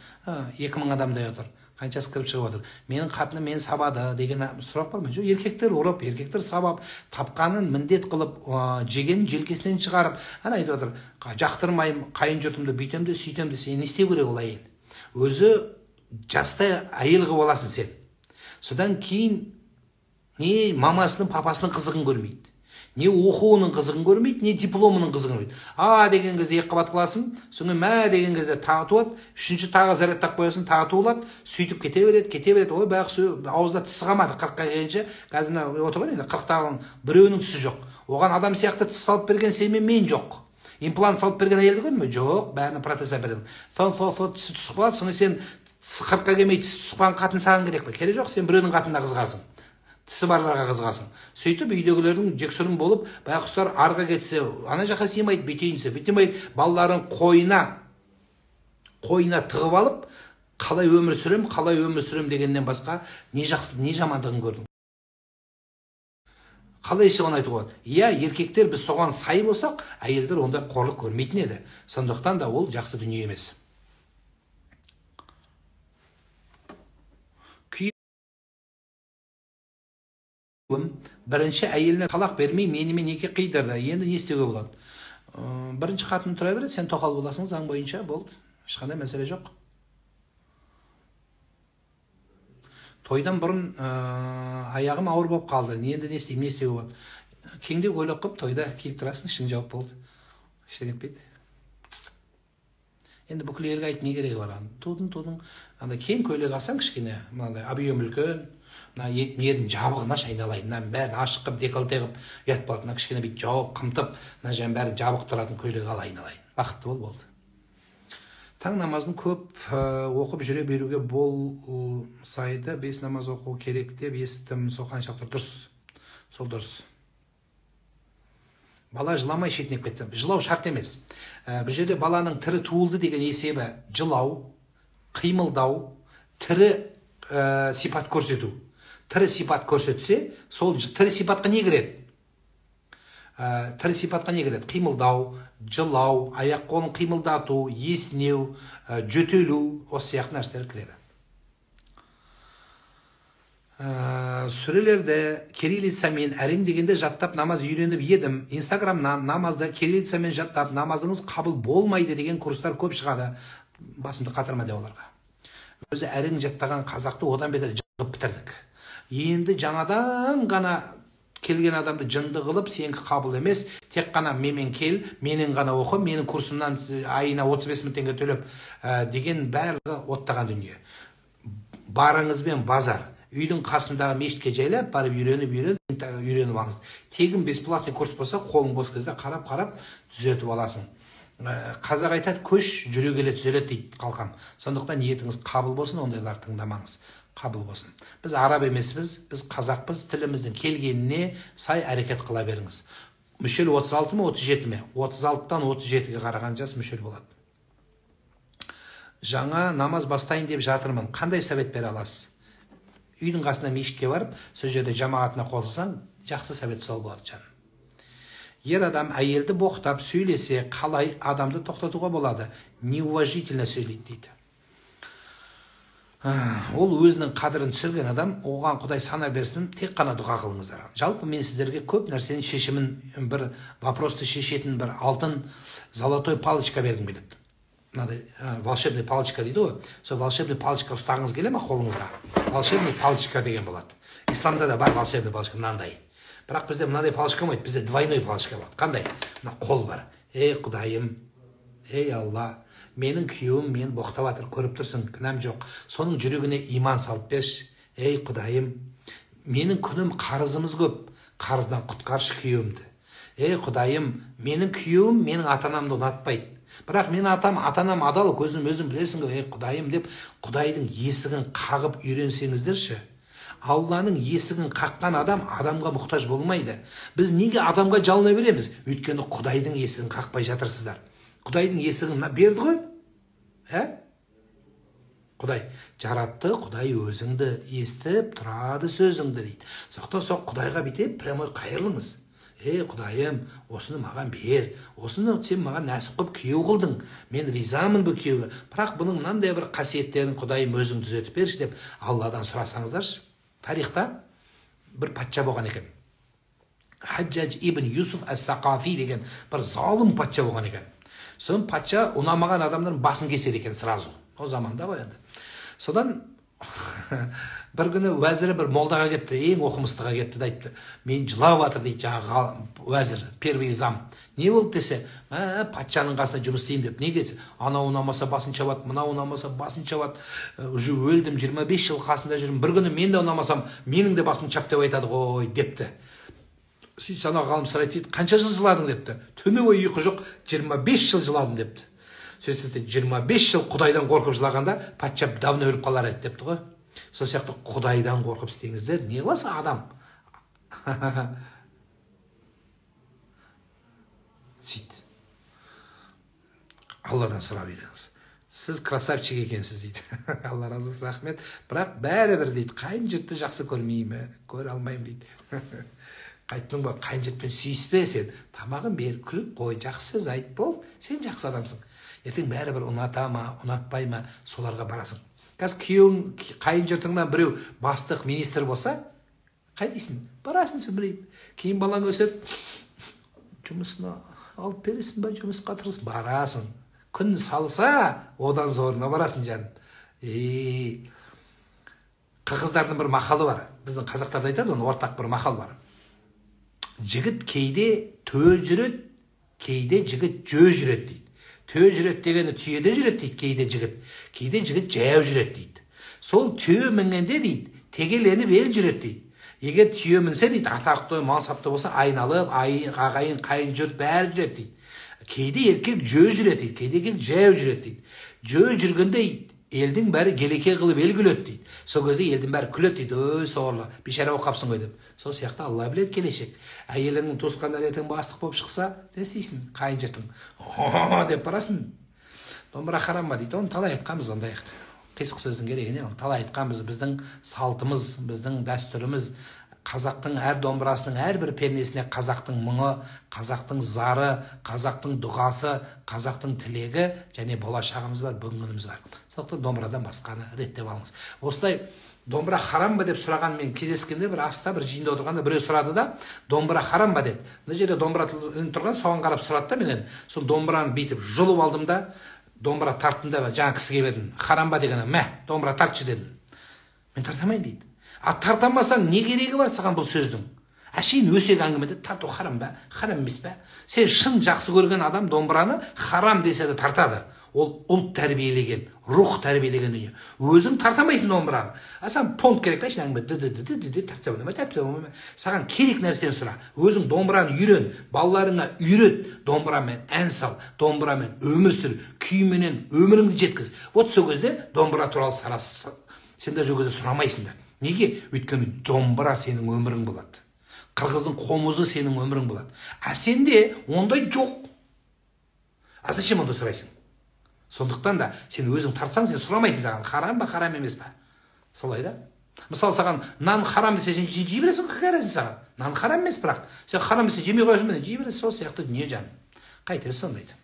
2000 адамдай отыр. Қаншасы кіріп шығып отыр. Менің қатыным мені сабады деген сұрақ бар ма? Жоқ, еркектер ұрып, еркектер сабап, тапқанын міндет қылып, жегенін желкесінен шығарып, ана айтып отыр, жақтырмаймын, қайын жұртымды бүйтем де, сөйтем де, сен не істеу керек ол әйел? Өзі жастай әйел қылып аласың сен. Содан кейін не мамасының, папасының қызығын көрмейді, не оқуының қызығын көрмейді, не дипломының қызығын көрмейді. А деген кезде екі қабат қыласың, содан мә деген кезде тағы туады, үшінші тағы зарядтап қоясың, тағы туылады, сөйтіп кете береді, кете береді. Ой, байғұс аузында тісі қалмады 40-қа келгенше. Қазір мына отыр ғой енді 40-тағының біреуінің тісі жоқ. Оған адам сияқты тіс салып берген сен мен мен жоқ. Имплант салып берген әйелді көрдің бе? Жоқ, бәріне протез әпереді. Сол тісі түсіп қалады, соны сен 40-қа келмей тісі түсіп қалған қатын саған керек пе? Керек жоқ, сен біреудің қатынына қызығасың. Тісі барларға қызығасың. Сөйтіп үйдегілердің жексұрын болып, байғұстар арға кетсе, ана жаққа сыймайды, бүйтейін десе, бүйтемейді. Балаларын қойына тығып алып, қалай өмір сүрем, қалай өмір сүрем дегеннен басқа не жақсы, не жамандығын көрдің. Қалай соған айтуға болады? Иә, еркектер біз соған сай болсақ, әйелдер ондай қорлық көрмейтін еді. Сондықтан да ол жақсы дүние емес. Күйеуім бірінші әйеліне талақ бермей менімен неке қидырды. Енді не істеуге болады? Бірінші қатын тұра береді, сен тоқал боласың, заң бойынша болды. Ешқандай мәселе жоқ. Тойдан бұрын аяғым ауыр болып қалды. Енді не істеймін, не істеуге болады? Кеңдеу көйлек қылып тойда киіп тұрасың, ішің жауып болды. Ештеңе етпейді. Енді бүкіл елге айт, не керегі бар? Тудың. Анда кең көйлек алсаң кішкене, мынандай объем үлкен, мына ерін жабығын аш айналайын, мынаның бәрін ашық қылып, декольте қылып ұят болады. Мына кішкене бүйтіп жауып, қымтып, мына жердің бәрін жабық тұратын көйлек ал айналайын. Бақытты бол, болды. Таң намазын көп оқып жүре беруге болсайды, 5 намаз оқу керек деп естідім. Сол қаншалықты дұрыс? Сол дұрыс. Бала жыламай шетінеп кетсе, жылау шарт емес. Бұл жерде баланың тірі туылды деген есебі жылау, қимылдау, тірі сипат көрсету. Тірі сипат көрсетсе, сол тірі сипатқа не кіреді? Тірі сипатқа не кіреді? Қимылдау, жылау, аяқ қолын қимылдату, есінеу, жөтелу, осы сияқты нәрселер кіреді. Сүрелерді кириллицамен әрең дегенде жаттап намаз үйреніп едім. Инстаграмнан намазды кириллицамен жаттап намазыңыз қабыл болмайды деген курстар көп шығады. Басымды қатырма деп оларға. Өзі әрең жаттаған қазақты одан бетер жығып бітірдік. Енді жаңадан ғана келген адамды жынды қылып, сенікі қабыл емес, тек қана менімен кел, менен ғана оқы, менің курсымнан айына 35 мың теңге төлеп деген барлығы оттаған дүние. Барыңызбен базар, үйдің қасындағы мешітке жайлап барып үйреніп алыңыз. Тегін бесплатный курс болса, қолың бос кезде қарап-қарап түзетіп аласың. Қазақ айтады, көш жүре келе түзеледі дейді қалқам. Сондықтан ниетіңіз қабыл болсын, ондайларды тыңдамаңыз. Қабыл болсын. Біз араб емеспіз, біз қазақпыз, тіліміздің келгеніне сай әрекет қыла беріңіз. Мүшел 36 ма, 37 ме? 36-тан 37-ге қараған жас мүшел болады. Жаңа намаз бастайын деп жатырмын. Қандай совет бере аласыз? Үйдің қасына мешітке барып, сол жерде жамағатына қосылсаң, жақсы совет сол болады жаным. Ер адам әйелді боқтап сөйлесе, қалай адамды тоқтатуға болады? Неуважительно сөйлейді дейді. Ол өзінің қадірін түсірген адам, оған Құдай сана берсін, тек қана дұға қылыңыздар. Жалпы мен сіздерге көп нәрсенің шешімін, бір вопросты шешетін бір алтын золотой палочка бергім келеді. Мынадай волшебный палочка дейді ғой. Сол волшебный палочка ұстағыңыз келе ме қолыңызға? Волшебный палочка деген болады. Исламда да бар волшебный палочка мынандай. Бірақ бізде мынандай палочка болмайды, бізде двойной палочка болады. Қандай? Мына қол бар. Ей Құдайым, ей Алла, менің күйеуім мені боқтап жатыр, көріп тұрсың, кінәм жоқ. Соның жүрегіне иман салып берші. Ей Құдайым, менің күнім қарызымыз көп, қарыздан құтқаршы күйеуімді. Ей Құдайым, менің күйеуім менің ата-анамды ұнатпайды. Бірақ мен атам, ата-анам адал, көзім өзің білесің ғой, ей Құдайым деп Құдайдың есігін қағып үйренсеңіздерші. Алланың есігін қаққан адам адамға мұқтаж болмайды. Біз неге адамға жалына береміз? Өйткені Құдайдың есігін қақпай жатырсыздар. Құдайдың есігін мына берді ғой. Ә? Құдай жаратты, Құдай өзіңді естіп тұрады сөзіңді дейді. Сондықтан сол Құдайға бүйтіп прямой қайырылыңыз. Ей Құдайым, осыны маған бер, осыны сен маған нәсіп қылып күйеу қылдың, мен ризамын бұл күйеуге. Бірақ бұның мынандай бір қасиеттерін Құдайым өзің түзетіп берші деп Алладан сұрасаңыздаршы. Тарихта бір патша болған екен. Хаджаж ибн Юсуф әс-Сақафи деген бір залым патша болған екен. Содан патша ұнамаған адамдардың басын кеседі екен сразу. О заманда ғой енді. Содан бір күні уәзірі бір молдаға кепті, ең оқымыстыға кепті да айтты. Мен жылап жатыр дейді жаңағы уәзір, первый зам. Не болды десе, патшаның қасында жұмыс істеймін деп. Неге десе, анау ұнамаса басын шабады, мынау ұнамаса басын шабады. Уже өлдім, 25 жыл қасында жүрмін. Бір күні мен де ұнамасам, менің де басым шап деп айтады ғой депті. Сөйтсе ана ғалым сұрайды дейді, қанша жыл жыладың депті. Түні бойы ұйқы жоқ, 25 жыл жыладым депті. Сөйтсе 25 жыл Құдайдан қорқып жылағанда патша давно өліп қалар еді депті ғой. Сол сияқты Құдайдан қорқып істеңіздер, не қыласа адам? Сөйт. Алладан сұрап үйреніңіз. Сіз красавчик екенсіз дейді. Алла разы болсын, рахмет. Бірақ бәрібір дейді, қайын жұртты жақсы көрмеймін, көре алмаймын дейді. Қайттың ба, қайын жұртпен сүйіспе сен. Тамағын бер, күліп қой, жақсы сөз айт, бол. Сен жақсы адамсың. Ертең бәрібір ұната ма, ұнатпай ма, соларға барасың. Қазір күйеуің, қайын жұртыңнан біреу бастық, министр болса, қай дейсің? Барасың сүмірейіп. Кейін балаң өседі, жұмысына алып бересің ба, жұмысқа тұрсың, барасың. Күн салса, одан зорына барасың жаным. Қырғыздардың бір мақалы бар. Біздің қазақтарда айтады, оның ортақ бір мақал бар. Жігіт кейде төө жүреді, кейде жігіт жөө жүреді дейді. Төө жүреді дегені түйеде жүреді дейді, кейде жігіт. Кейде жігіт жаяу жүреді дейді. Сол түйе мінгенде дейді, тегеленіп ел жүреді дейді. Егер түйе мінсе дейді, атақты, мансапты болса, айналып, ағайын, қайын жұрт бәрі жүреді дейді. Кейде еркек жөө жүреді дейді, кейде еркек жаяу жүреді дейді. Жөө жүргенде елдің бәрі келеке қылып ел күледі дейді. Сол кезде елдің бәрі күледі дейді. Өй, сорлы, бейшара болып қапсың ғой деп. Сол сияқты Алла біледі келешек. Әйеліңнің туысқандары ертең бастық болып шықса, не істейсің? Қайын жұртың деп барасың. Домбыра харам ба дейді. Оны талай айтқанбыз ондай. Қисық сөздің керегі не? Оны талай айтқанбыз. Біздің салтымыз, біздің дәстүріміз, қазақтың әр домбырасының әрбір пернесіне қазақтың мұңы, қазақтың зары, қазақтың дұғасы, қазақтың тілегі және болашағымыз бар, бүгінгіміз бар. Сондықтан домбырадан басқаны реттеп алыңыз. Осылай домбыра харам ба деп сұраған мен кездескенде бір аста бір жиында отырғанда біреу сұрады да, домбыра харам ба деді. Мына жерде домбыра ілініп тұрған, соған қарап сұрады да менен. Сол домбыраны бүйтіп жұлып алдым да, домбыра тарттым да жаңа кісіге бердім. Харам ба дегені, мә, домбыра тартшы дедім. Мен тарта алмаймын дейді. А тарта алмасаң не керегі бар саған бұл сөздің? Әшейін өсек әңгімеде тарту харам ба, харам емес пе? Сен шын жақсы көрген адам домбыраны харам десе де тартады. Ол ұлт тәрбиелеген, рух тәрбиелеген дүние. Өзің тарта алмайсың домбыраны. А саған понт керек та, әшейін әңгіме ды-ды-ды-ды-ды тартса болмай, тартса болмай. Саған керек нәрсені сұра. Өзің домбыраны үйрен, балаларыңа үйрет, домбырамен ән сал, домбырамен өмір сүр, күйменен өміріңді жеткіз. Вот сол кезде домбыра туралы сен де сол кезде сұрамайсың да. Неге? Өйткені домбыра сенің өмірің болады. Қырғыздың қомызы сенің өмірің болады. А сенде ондай жоқ. А зачем онда сұрайсың? Сондықтан да сен өзің тартсаң, сен сұрамайсың саған харам ба, харам емес па? Солай да? Мысалы саған нан харам десе, сен жей бересің, какая разница саған? Нан харам емес, бірақ сен харам десе жемей қоясың, міне жей бересің. Сол сияқты дүние жаным. Қайтесің сондайды.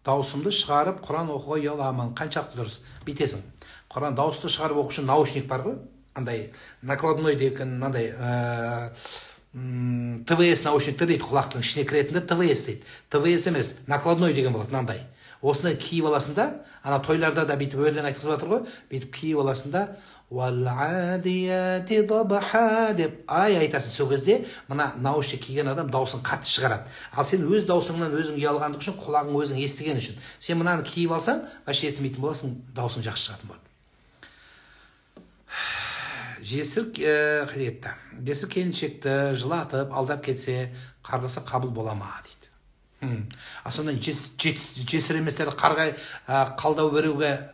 Дауысымды шығарып Құран оқуға ұяламын. Қаншалықты дұрыс? Бүйтесің. Құран дауысты шығарып оқу үшін наушник бар ғой. Андай накладной деген, мынандай ТВС наушниктер дейді, құлақтың ішіне кіретінді ТВС дейді. ТВС емес, накладной деген болады, мынандай. Осыны киіп аласың да, ана тойларда да бүйтіп өлең айтқызып жатыр ғой, бүйтіп киіп аласың да, уәл-адияти дабха деп ай айтасың. Сол кезде мына наушник киген адам дауысын қатты шығарады. Ал сен өз даусыңнан өзің ұялғандық үшін, құлағың өзің естіген үшін, сен мынаны киіп алсаң, вообще естімейтін боласың, даусың жақсы шығатын болады. Жесір қайда? Жесір келіншекті жылатып, алдап кетсе, қарғысы қабыл бола ма дейді. А сонда жесір еместерді қарғай қалдау беруге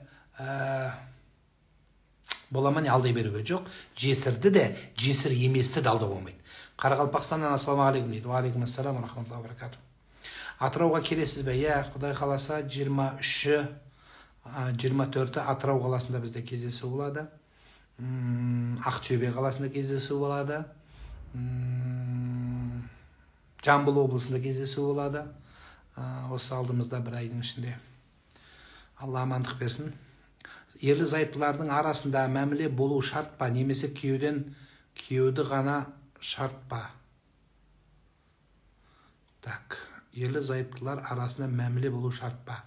бола ма, не алдай беруге? Жоқ, жесірді де, жесір еместі де алдауға болмайды. Қарақалпақстаннан ассалаумағалейкум дейді. Уағалейкум ассалам рахматуллахи ва баракатух. Атырауға келесіз бе? Иә, Құдай қаласа 23-і, 24-і Атырау қаласында бізде кездесу болады. Ақтөбе қаласында кездесу болады. Жамбыл облысында кездесу болады. Осы алдымызда бір айдың ішінде. Алла амандық берсін. Ерлі зайыптылардың арасында мәміле болу шарт па, немесе күйеуден күйеуді ғана шарт па? Так, ерлі зайыптылар арасында мәміле болу шарт па,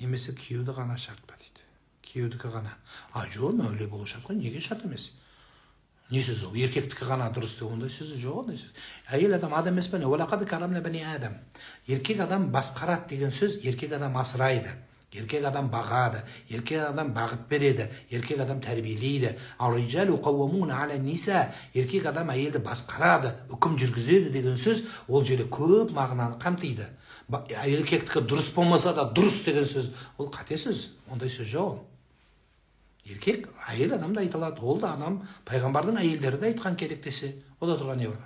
немесе күйеуді ғана шарт па дейді. Күйеудікі ғана. А жоқ, мәміле болу шарт қой, неге шарт емес? Не сөз ол? Еркектікі ғана дұрыс деп ондай сөз жоқ, ондай сөз. Әйел адам адам емес пе? Уалақад каррамна бани адам. Еркек адам басқарады деген сөз, еркек адам асырайды. Еркек адам бағады, еркек адам бағыт береді, еркек адам тәрбиелейді. Ар-риджалу қауамуна аля ниса. Еркек адам әйелді басқарады, үкім жүргізеді деген сөз ол жерде көп мағынаны қамтиды. Еркектікі дұрыс болмаса да дұрыс деген сөз, ол қате сөз, ондай сөз жоқ. Еркек, әйел адам да айта алады, ол да адам, пайғамбардың әйелдері де айтқан керек десе, онда тұрған не бар?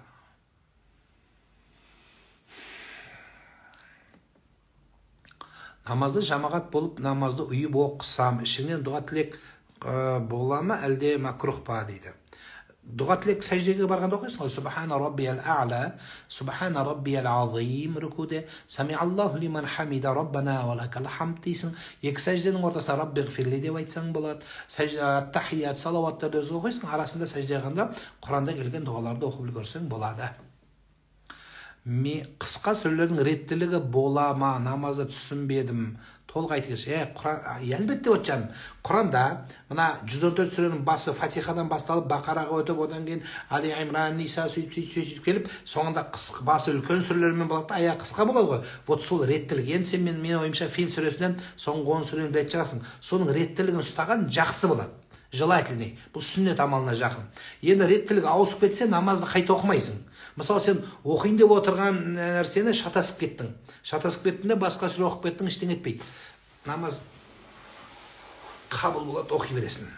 Намазды жамағат болып, намазды ұйып оқысам, ішіңнен дұға тілек бола ма, әлде макрух па дейді. Дұға тілек сәждеге барғанда оқисың ғой. Субхана раббиял а'ла, субхана раббиял азим рукуде, самиаллаху лиман хамида, раббана ва лакал хамд дейсің. Екі сәжденің ортасында рабби ғфирли деп айтсаң болады. Тахият, салауаттарды өзің оқисың. Арасында сәжде қылғанда Құранда келген дұғаларды оқып үлгерсең болады. Қысқа сүрелердің реттілігі бола ма? Намазда түсінбедім. Толық айтып кетші. Әлбетте от жаным. Құранда мына 114 сүренің басы Фатихадан басталып Бақараға өтіп, одан кейін Али Имран, Ниса сөйтіп келіп, соңында басы үлкен сүрелермен болады, аяғы қысқа болады ғой. Вот сол реттілік. Енді сен мен ойымша Фил сүресінен соңғы 10 сүрені білетін шығарсың. Соның реттілігін ұстаған жақсы болады. Желательный. Бұл сүннет амалына жақын. Енді реттілік ауысып кетсе, намазды қайта оқымайсың. Мысалы, сен оқиын деп отырған нәрсені шатасып кеттің. Шатасып кеттің де басқа сүре оқып кеттің, ештеңе етпейді. Намаз қабыл болады, оқи бересің.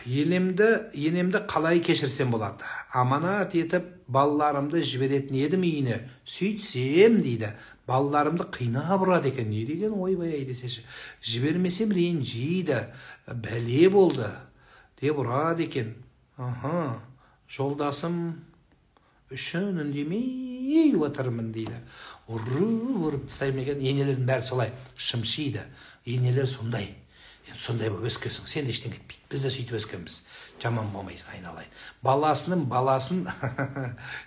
Енемді қалай кешірсем болады? Аманат етіп балаларымды жіберетін едім үйіне. Сөйтсем дейді, балаларымды қинап ұрады екен. Не деген ойбай ай десеші. Жібермесем ренжиді, бәле болды деп ұрады екен. Аха. Жолдасым үшін үндемей отырмын дейді. Ұрып тастаймын екен. Енелердің бәрі солай шымшиды. Енелер сондай. Енді сондай болып өскенсің, сен де ештеңе етпейді. Біз де сөйтіп өскенбіз. Жаман болмайсың, айналайын. Баласының баласын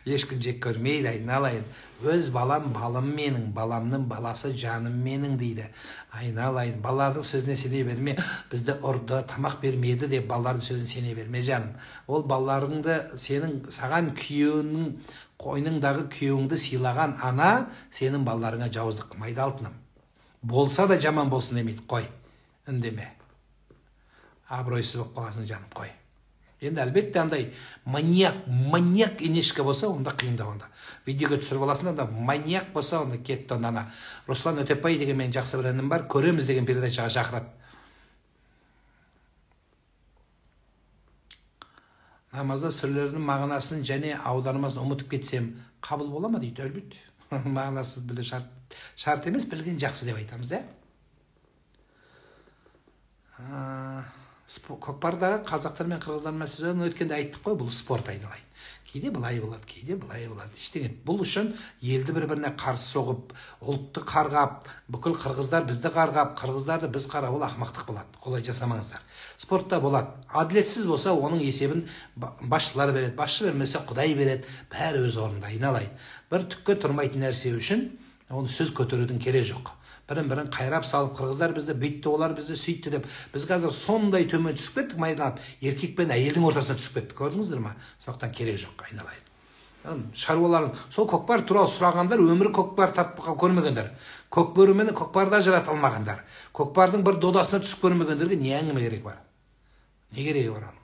ешкім жек көрмейді, айналайын. Өз балам балым менің, баламның баласы жаным менің дейді. Айналайын. Балалардың сөзіне сене берме. Бізді ұрды, тамақ бермеді деп балалардың сөзіне сене берме жаным. Ол балаларыңды сенің саған күйеуіңнің қойныңдағы күйеуіңді сыйлаған ана сенің балаларыңа жауыздық қылмайды, алтыным. Болса да жаман болсын демейді, қой. Үндеме. Абыройсыз болып қаласың жаным, қой. Енді әлбетте андай маньяк енешка болса, онда қиындау онда. Видеоға түсіріп аласың, онда маньяк болса, онда кетті онда ана. Руслан Өтепбай деген менің жақсы бір інім бар, көреміз деген передачаға шақырады. Намазда сүрелердің мағынасын және аудармасын ұмытып кетсем, қабыл бола ма дейді, әлбетте. Мағынасын білу шарт емес, білген жақсы деп айтамыз, да? Көкпардағы қазақтар мен қырғыздар мәселесін өткенде айттық қой, бұл спорт айналайын. Кейде былай болады, кейде былай болады. Ештеңе. Бұл үшін елді бір-біріне қарсы соғып, ұлтты қарғап, бүкіл қырғыздар бізді қарғап, қырғыздарды біз қарап, ол ақымақтық болады. Олай жасамаңыздар. Спортта болады. Әділетсіз болса, оның есебін басшылар береді, басшы бермесе Құдай береді. Бәрі өз орнында, айналайын. Бір түкке тұрмайтын нәрсе үшін оны сөз көтерудің керегі жоқ. Бірін-бірін қайрап салып, қырғыздар бізді бүйтті, олар бізді сөйтті деп. Біз қазір сондай төмен түсіп кеттік, майдалап, еркек пен әйелдің ортасына түсіп кеттік, көрдіңіздер ма? Сондықтан керек жоқ, айналайын. Шаруаларын, сол көкпар туралы сұрағандар, өмірі көкпар тартып көрмегендер. Көкбөрі мен көкпарды ажырата алмағандар. Көкпардың бір додасына түсіп көрмегендерге не әңгіме керек бар? Не керегі бар оның?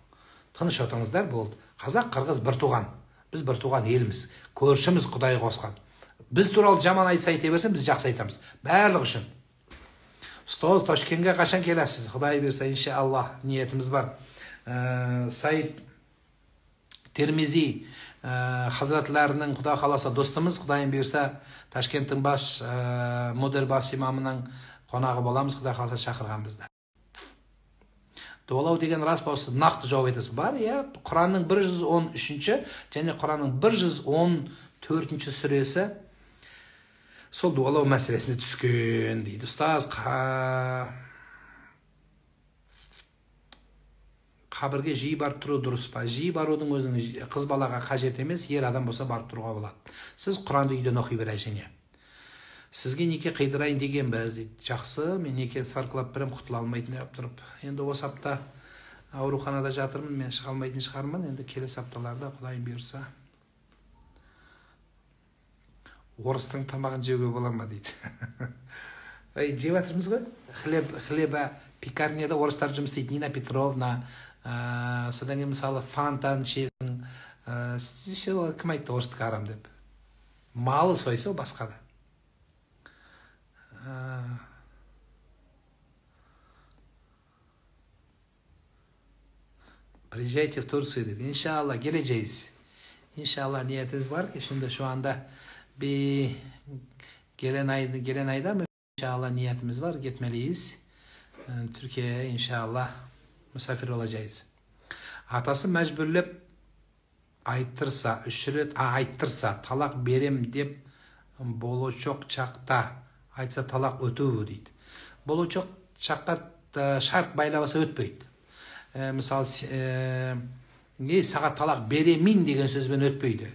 Тыныш отырыңыздар, болды. Қазақ, қырғыз бір туған. Біз бір туған елміз. Көршіміз Құдай қосқан. Біз туралы жаман айтса айта берсін, біз жақсы айтамыз. Барлық үшін. Ұстаз, Ташкентке қашан келесіз? Құдай бұйырса, иншаллах, ниетіміз бар. Саид Термизи хазратларының, Құдай қаласа, достымыз, Құдайым бұйырса, Ташкенттің бас, модер бас имамының қонағы боламыз, Құдай қаласа шақырған бізді. Дуалау деген рас па? Осы нақты жауап айтасыз. Бар, иә, Құранның 113-ші және Құранның 114-ші сүресі сол дуалау мәселесіне түскен дейді. Ұстаз, қабірге жиі барып тұру дұрыс па? Жиі барудың өзінің қыз балаға қажет емес, ер адам болса барып тұруға болады. Сіз Құранды үйден оқи бер, әжене. Сізге неке қидырайын деген біз дейді. Жақсы, мен неке сарқылап берем, құтыла алмайтын деп тұрып. Енді осы апта ауруханада жатырмын, мен шыға алмайтын шығармын. Енді келесі апталарда Құдайым бұйырса. Орыстың тамағын жеуге бола ма дейді. Ай, жеп жатырмыз ғой. Хлеба пекарняда орыстар жұмыс істейді. Нина Петровна, содан кейін мысалы фантан ішесің. Кім айтты орыстікі арам деп? Малы сойса басқа да. Приезжайте в Турцию dedi. İnşallah geleceğiz. İnşallah niyetimiz var ki şimdi şu anda bir gelen ayda mı? İnşallah niyetimiz var, gitmeliyiz. Türkiye'ye inşallah misafir olacağız. Атасы мәжбүрлеп айттырса, 3 рет айттырса, талақ берем деп болочок чакта айтса талақ өтөбү дейт. Болочок чакка шарт байлабаса өтпөйт. Мисалы, сага талак беремин деген сөзбен өтпөйдү.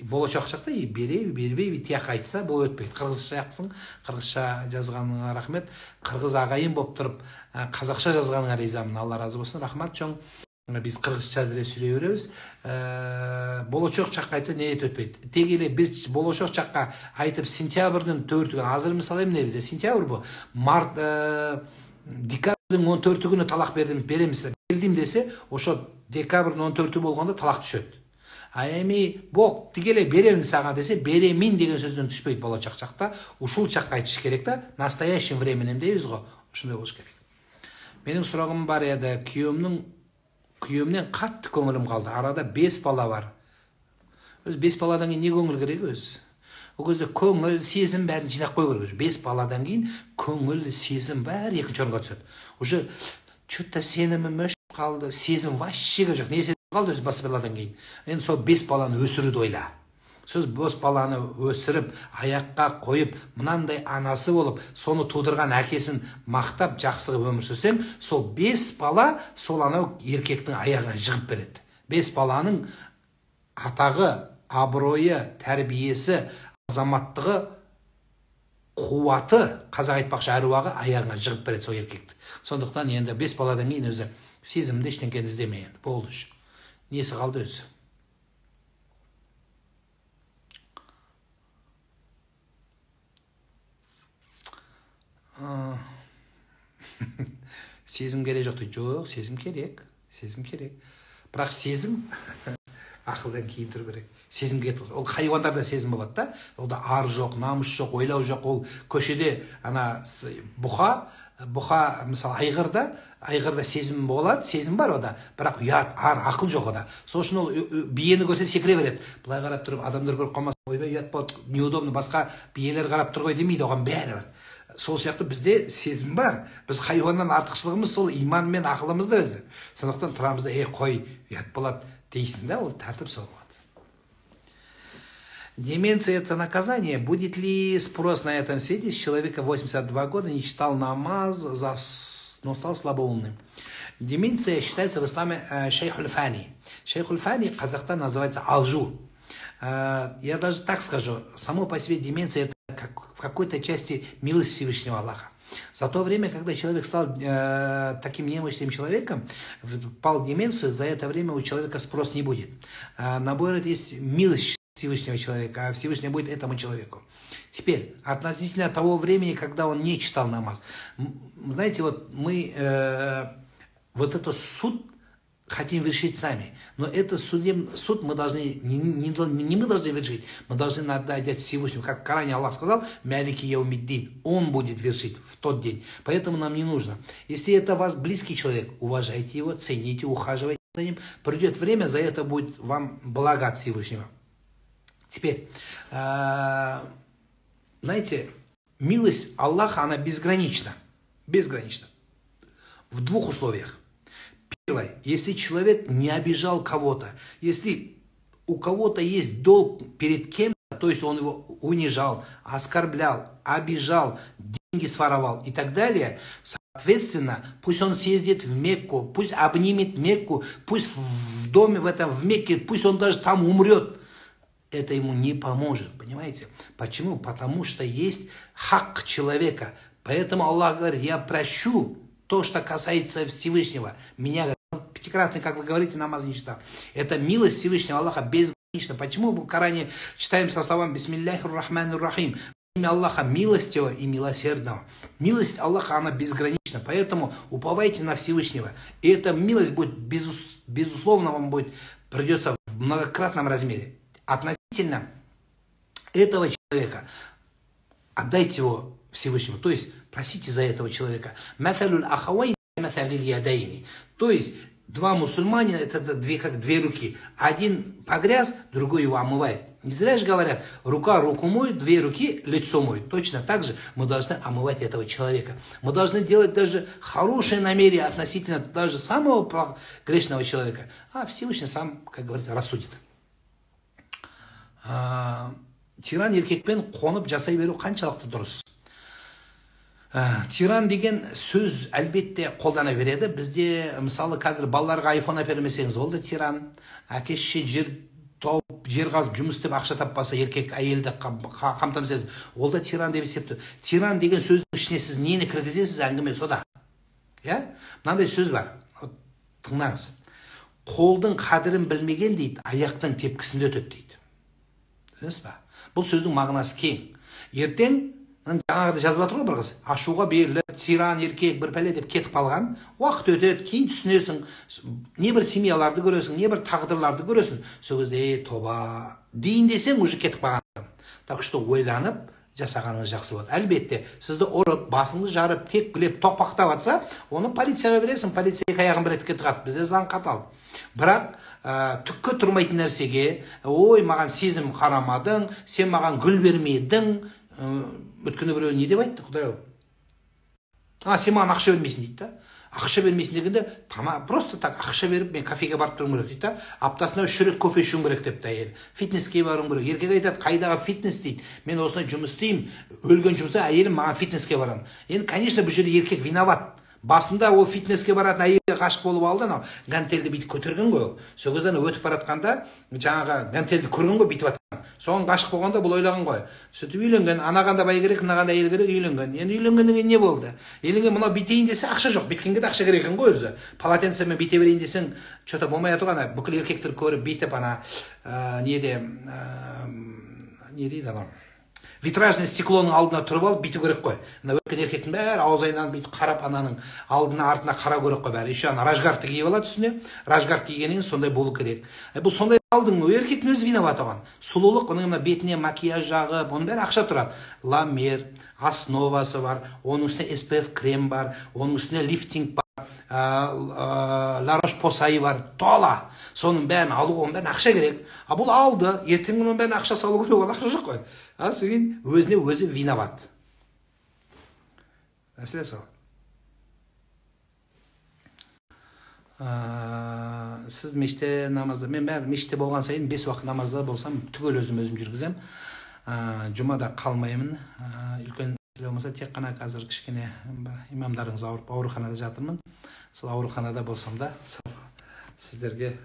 Болочок чакта береби, бербейби тияк айтса, бул өтпөйт. Кыргызча жаксың, кыргызча жазганыңа рахмет. Кыргыз агайын болуп туруп, казакча жазганыңа ризамын. Алла ыраазы болсун. Рахмат чоң. Биз кыргызча деле сүйлөй беребиз. Болочок чакка айтса ниет өтпөйт. Теги эле бир болочок чакка айтып сентябрдын 4 күнү, азыр мисалы эмне бизде сентябрь бу, март, декабрдын 14 күнү талак бердим, беремиз, бердим десе, ошо декабрдын 14 болгондо талак түшөт. А эми бок тиги эле беремин сага десе, беремин деген сөздөн түшпөйт болочок чакта. Ушул чакка айтыш керек да, настоящим временем дейбиз го, ошондой болуш керек. Менин сурагым бар эди, күйөөмдөн катты көңүлүм калды. Арада 5 бала бар. Өз 5 баладан кийин не көңүл керек өзү? Ол кезде көңүл, сезим бәрін жинап қою керек. 5 баладан кейін көңіл, сезім бәрі екінші орынға түседі. Уже что-то сенімім өшіп қалды, сезім вообще жоқ. Не сезім қалды өзі 5 баладан кейін? Енді сол 5 баланы өсіруді ойла. Сіз 5 баланы өсіріп, аяққа қойып, мынандай анасы болып, соны тудырған әкесін мақтап, жақсы қылып өмір сүрсең, сол 5 бала сол анау еркектің аяғына жығып береді. 5 баланың атағы, абыройы, тәрбиесі, азаматтығы, қуаты, қазақ айтпақшы әруағы аяғына жығып береді сол еркекті. Сондықтан енді 5 баладан кейін өзі сезімді ештеңкені іздеме енді, болды уже. Несі қалды өзі? Сезім керек жоқ дейді. Жоқ, сезім керек, сезім керек. Бірақ сезім ақылдан кейін тұру керек. Сезім кетіп қалса, ол хайуандарда сезім болады да. Онда ар жоқ, намыс жоқ, ойлау жоқ. Ол көшеде ана бұқа, мысалы айғырда сезім болады, сезім бар ода, бірақ ұят, ар, ақыл жоқ ода. Сол үшін ол биені көрсе секіре береді. Былай қарап тұрып, адамдар көріп қалмаса, ойбай ұят болады, неудобно, басқа биелер қарап тұр ғой демейді, оған бәрі бар. Сол сияқты бізде сезім бар. Біз хайуаннан артықшылығымыз сол иман мен ақылымызда өзі. Сондықтан тұрамыз да, қой, ұят болады дейсің да, ол тәртіп сол болады. Деменция – это наказание. Будет ли спрос на этом свете, с человека 82 года не читал намаз, но стал слабоумным? Деменция считается в исламе шейхуль фани. Шейхуль фани в Казахстане называется алжу. Я даже так скажу, само по себе деменция – это в какой-то части милость Всевышнего Аллаха. За то время, когда человек стал таким немощным человеком, впал в деменцию, за это время у человека спрос не будет. Наоборот, есть милость Всевышнего человека, а Всевышний будет этому человеку. Теперь, относительно того времени, когда он не читал намаз. Знаете, вот мы вот этот суд хотим вершить сами, но это суд мы должны, не мы должны вершить, мы должны отдать Всевышнему. Как в Коране Аллах сказал, «Мялики яумиддин», он будет вершить в тот день, поэтому нам не нужно. Если это ваш близкий человек, уважайте его, цените, ухаживайте за ним, придет время, за это будет вам благо от Всевышнего. Теперь, знаете, милость Аллаха, она безгранична. Безгранична. В двух условиях. Первое, если человек не обижал кого-то, если у кого-то есть долг перед кем-то, то есть он его унижал, оскорблял, обижал, деньги своровал и так далее, соответственно, пусть он съездит в Мекку, пусть обнимет Мекку, пусть в доме в этом, в Мекке, пусть он даже там умрет. Это ему не поможет, понимаете? Почему? Потому что есть хак человека. Поэтому Аллах говорит, я прощу то, что касается Всевышнего. Меня, пятикратный, как вы говорите, намаз не читал. Это милость Всевышнего Аллаха безгранична. Почему в Коране читаем со словами «Бисмиллахир рахманир рахим»? Имя Аллаха милостивого и милосердного. Милость Аллаха, она безгранична. Поэтому уповайте на Всевышнего. И эта милость будет, безусловно, вам будет, придется в многократном размере. Относительно этого человека, отдайте его Всевышнему, то есть просите за этого человека. То есть два мусульманина, это две, как две руки. Один погряз, другой его омывает. Не зря же говорят, рука руку моет, две руки лицо моет. Точно так же мы должны омывать этого человека. Мы должны делать даже хорошее намерение относительно даже самого грешного человека. А Всевышний сам, как говорится, рассудит. Тиран еркекпен қонып жасай беру қаншалықты дұрыс? Тиран деген сөз әлбетте қолдана береді. Бізде, мысалы, қазір балаларға айфон әпермесеңіз, ол да тиран. Әке шеше жер тауып, жер қазып жұмыс істеп ақша таппаса, еркек әйелді қамтамасыз, ол да тиран деп есептеу. Тиран деген сөздің ішіне сіз нені кіргізесіз, әңгіме сода. Иә? Мынандай сөз бар. Тыңдаңыз. Қолдың қадірін білмеген дейді, аяқтың тепкісінде өтеді дейді. Түсінесіз ба? Бұл сөздің мағынасы кең. Ертең жаңағыда жазып жатыр ғой бір қыз, ашуға беріліп, тиран еркек бір пәле деп кетіп қалған, уақыт өтеді, кейін түсінесің, не бір семьяларды көресің, не бір тағдырларды көресің, сол кезде тоба дейін десең, уже кетіп қалған. Так что ойланып жасағаныңыз жақсы болады. Әлбетте, сізді ұрып, басыңды жарып, тепкілеп, тоқпақтап атса, оны полицияға бересің, полиция екі аяғын бір етікке тығады, бізде заң қатал. Бірақ түкке тұрмайтын нәрсеге, ой, маған сезім қарамадың, сен маған гүл бермедің, өткені біреу не деп айтты, құдай ау? А, сен маған ақша бермейсің дейді да. Ақша бермейсің дегенде, просто так ақша беріп, мен кафеге барып тұруым керек дейді да. Аптасына 3 рет кофе ішуім керек депті әйел. Фитнеске баруым керек. Еркек айтады, қайдағы фитнес дейді. Мен осындай жұмыс істеймін, өлген жұмыста әйелім маған фитнеске барамын. Енді, конечно, бұл жерде еркек виноват. Басында ол фитнеске баратын әйелге ғашық болып алды, анау гантельді бүйтіп көтерген ғой ол. Сол кезде өтіп баратқанда жаңағы гантельді көрген ғой бүйтіп атқан. Соған ғашық болғанда бұл ойлаған ғой. Сөйтіп үйленген, анаған да бай керек, мынаған да әйел керек, үйленген. Енді үйленгеннен кейін не болды? Үйленген, мынау бүйтейін десе ақша жоқ, бүйткенге де ақша керек екен ғой өзі. Полотенцемен бүйте берейін десең, что-то болмай жатыр ғой, ана бүкіл еркектер көріп бүйтіп ана неде не дейді анау? Витражный стеклоның алдына тұрып алып бүйту керек қой. Мына өткен еркектің бәрі ауыз айналып бүйтіп қарап, ананың алдына артына қарау керек қой бәрі. Еще ана рашгардты киіп алады үстіне. Рашгард кигеннен кейін сондай болу керек. Бұл сондай алдың, еркектің өзі виноват оған. Сұлулық, оның мына бетіне макияж жағып, оның бәрі ақша тұрады. Ламер, основасы бар, оның үстіне SPF крем бар, оның үстіне лифтинг бар, Ла Рош-Посай бар, тола. Соның бәрін алуға, оның бәрін ақша керек. А бұл алды, ертең оның бәрін ақша салу керек, ол ақша жоқ қой. А содан өзіне өзі виноват. Мәселе сол. Сіз мешітте намазда, мен бәрі мешітте болған сайын 5 уақыт намазда болсам, түгел өзім жүргізем. Жұмада қалмаймын. Үлкен болмаса тек қана қазір кішкене имамдарыңыз ауырып, ауруханада жатырмын. Сол ауруханада болсам да, сол сіздерге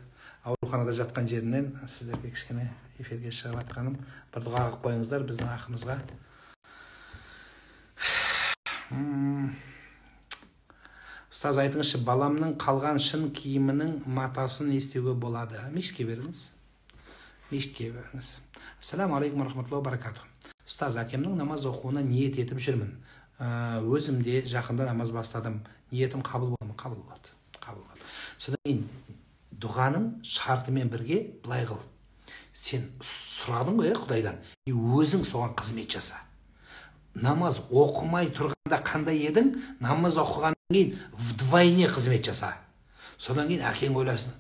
ауруханада жатқан жерімнен сіздерге кішкене эфирге шығып жатқаным. Бір дұға қылып қойыңыздар біздің ақымызға. Ұстаз, айтыңызшы, баламның қалған шын киімінің матасын не істеуге болады? Мешітке беріңіз. Мешітке беріңіз. Ассаламу алейкум рахматуллахи баракатух. Ұстаз, әкемнің намаз оқуына ниет етіп жүрмін. Өзім де жақында намаз бастадым. Ниетім қабыл болды ма? Қабыл болды. Қабыл болды. Содан кейін дұғаның шартымен бірге былай қыл. Сен сұрадың ғой Құдайдан, өзің соған қызмет жаса. Намаз оқымай тұрғанда қандай едің, намаз оқығаннан кейін вдвойне қызмет жаса. Содан кейін әкең ойласын,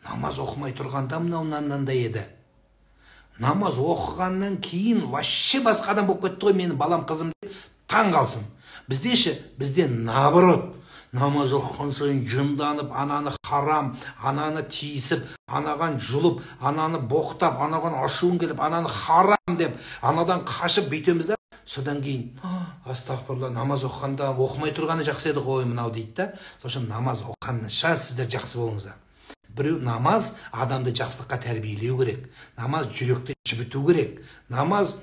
намаз оқымай тұрғанда мынау мынандай еді. Намаз оқығаннан кейін вообще басқа адам болып кетті ғой менің балам, қызым деп таң қалсын. Бізде ше, бізде наоборот. Намаз оқыған сайын жынданып, ананы харам, ананы тиісіп, анаған жұлып, ананы боқтап, анаған ашуың келіп, ананы харам деп, анадан қашып бүйтеміз да. Содан кейін, астағфирулла, намаз оқығанда оқымай тұрғаны жақсы еді ғой мынау дейді да. Сол үшін намаз оқығанша сіздер жақсы болыңыздар. Біреу намаз адамды жақсылыққа тәрбиелеу керек. Намаз жүректі жібіту керек. Намаз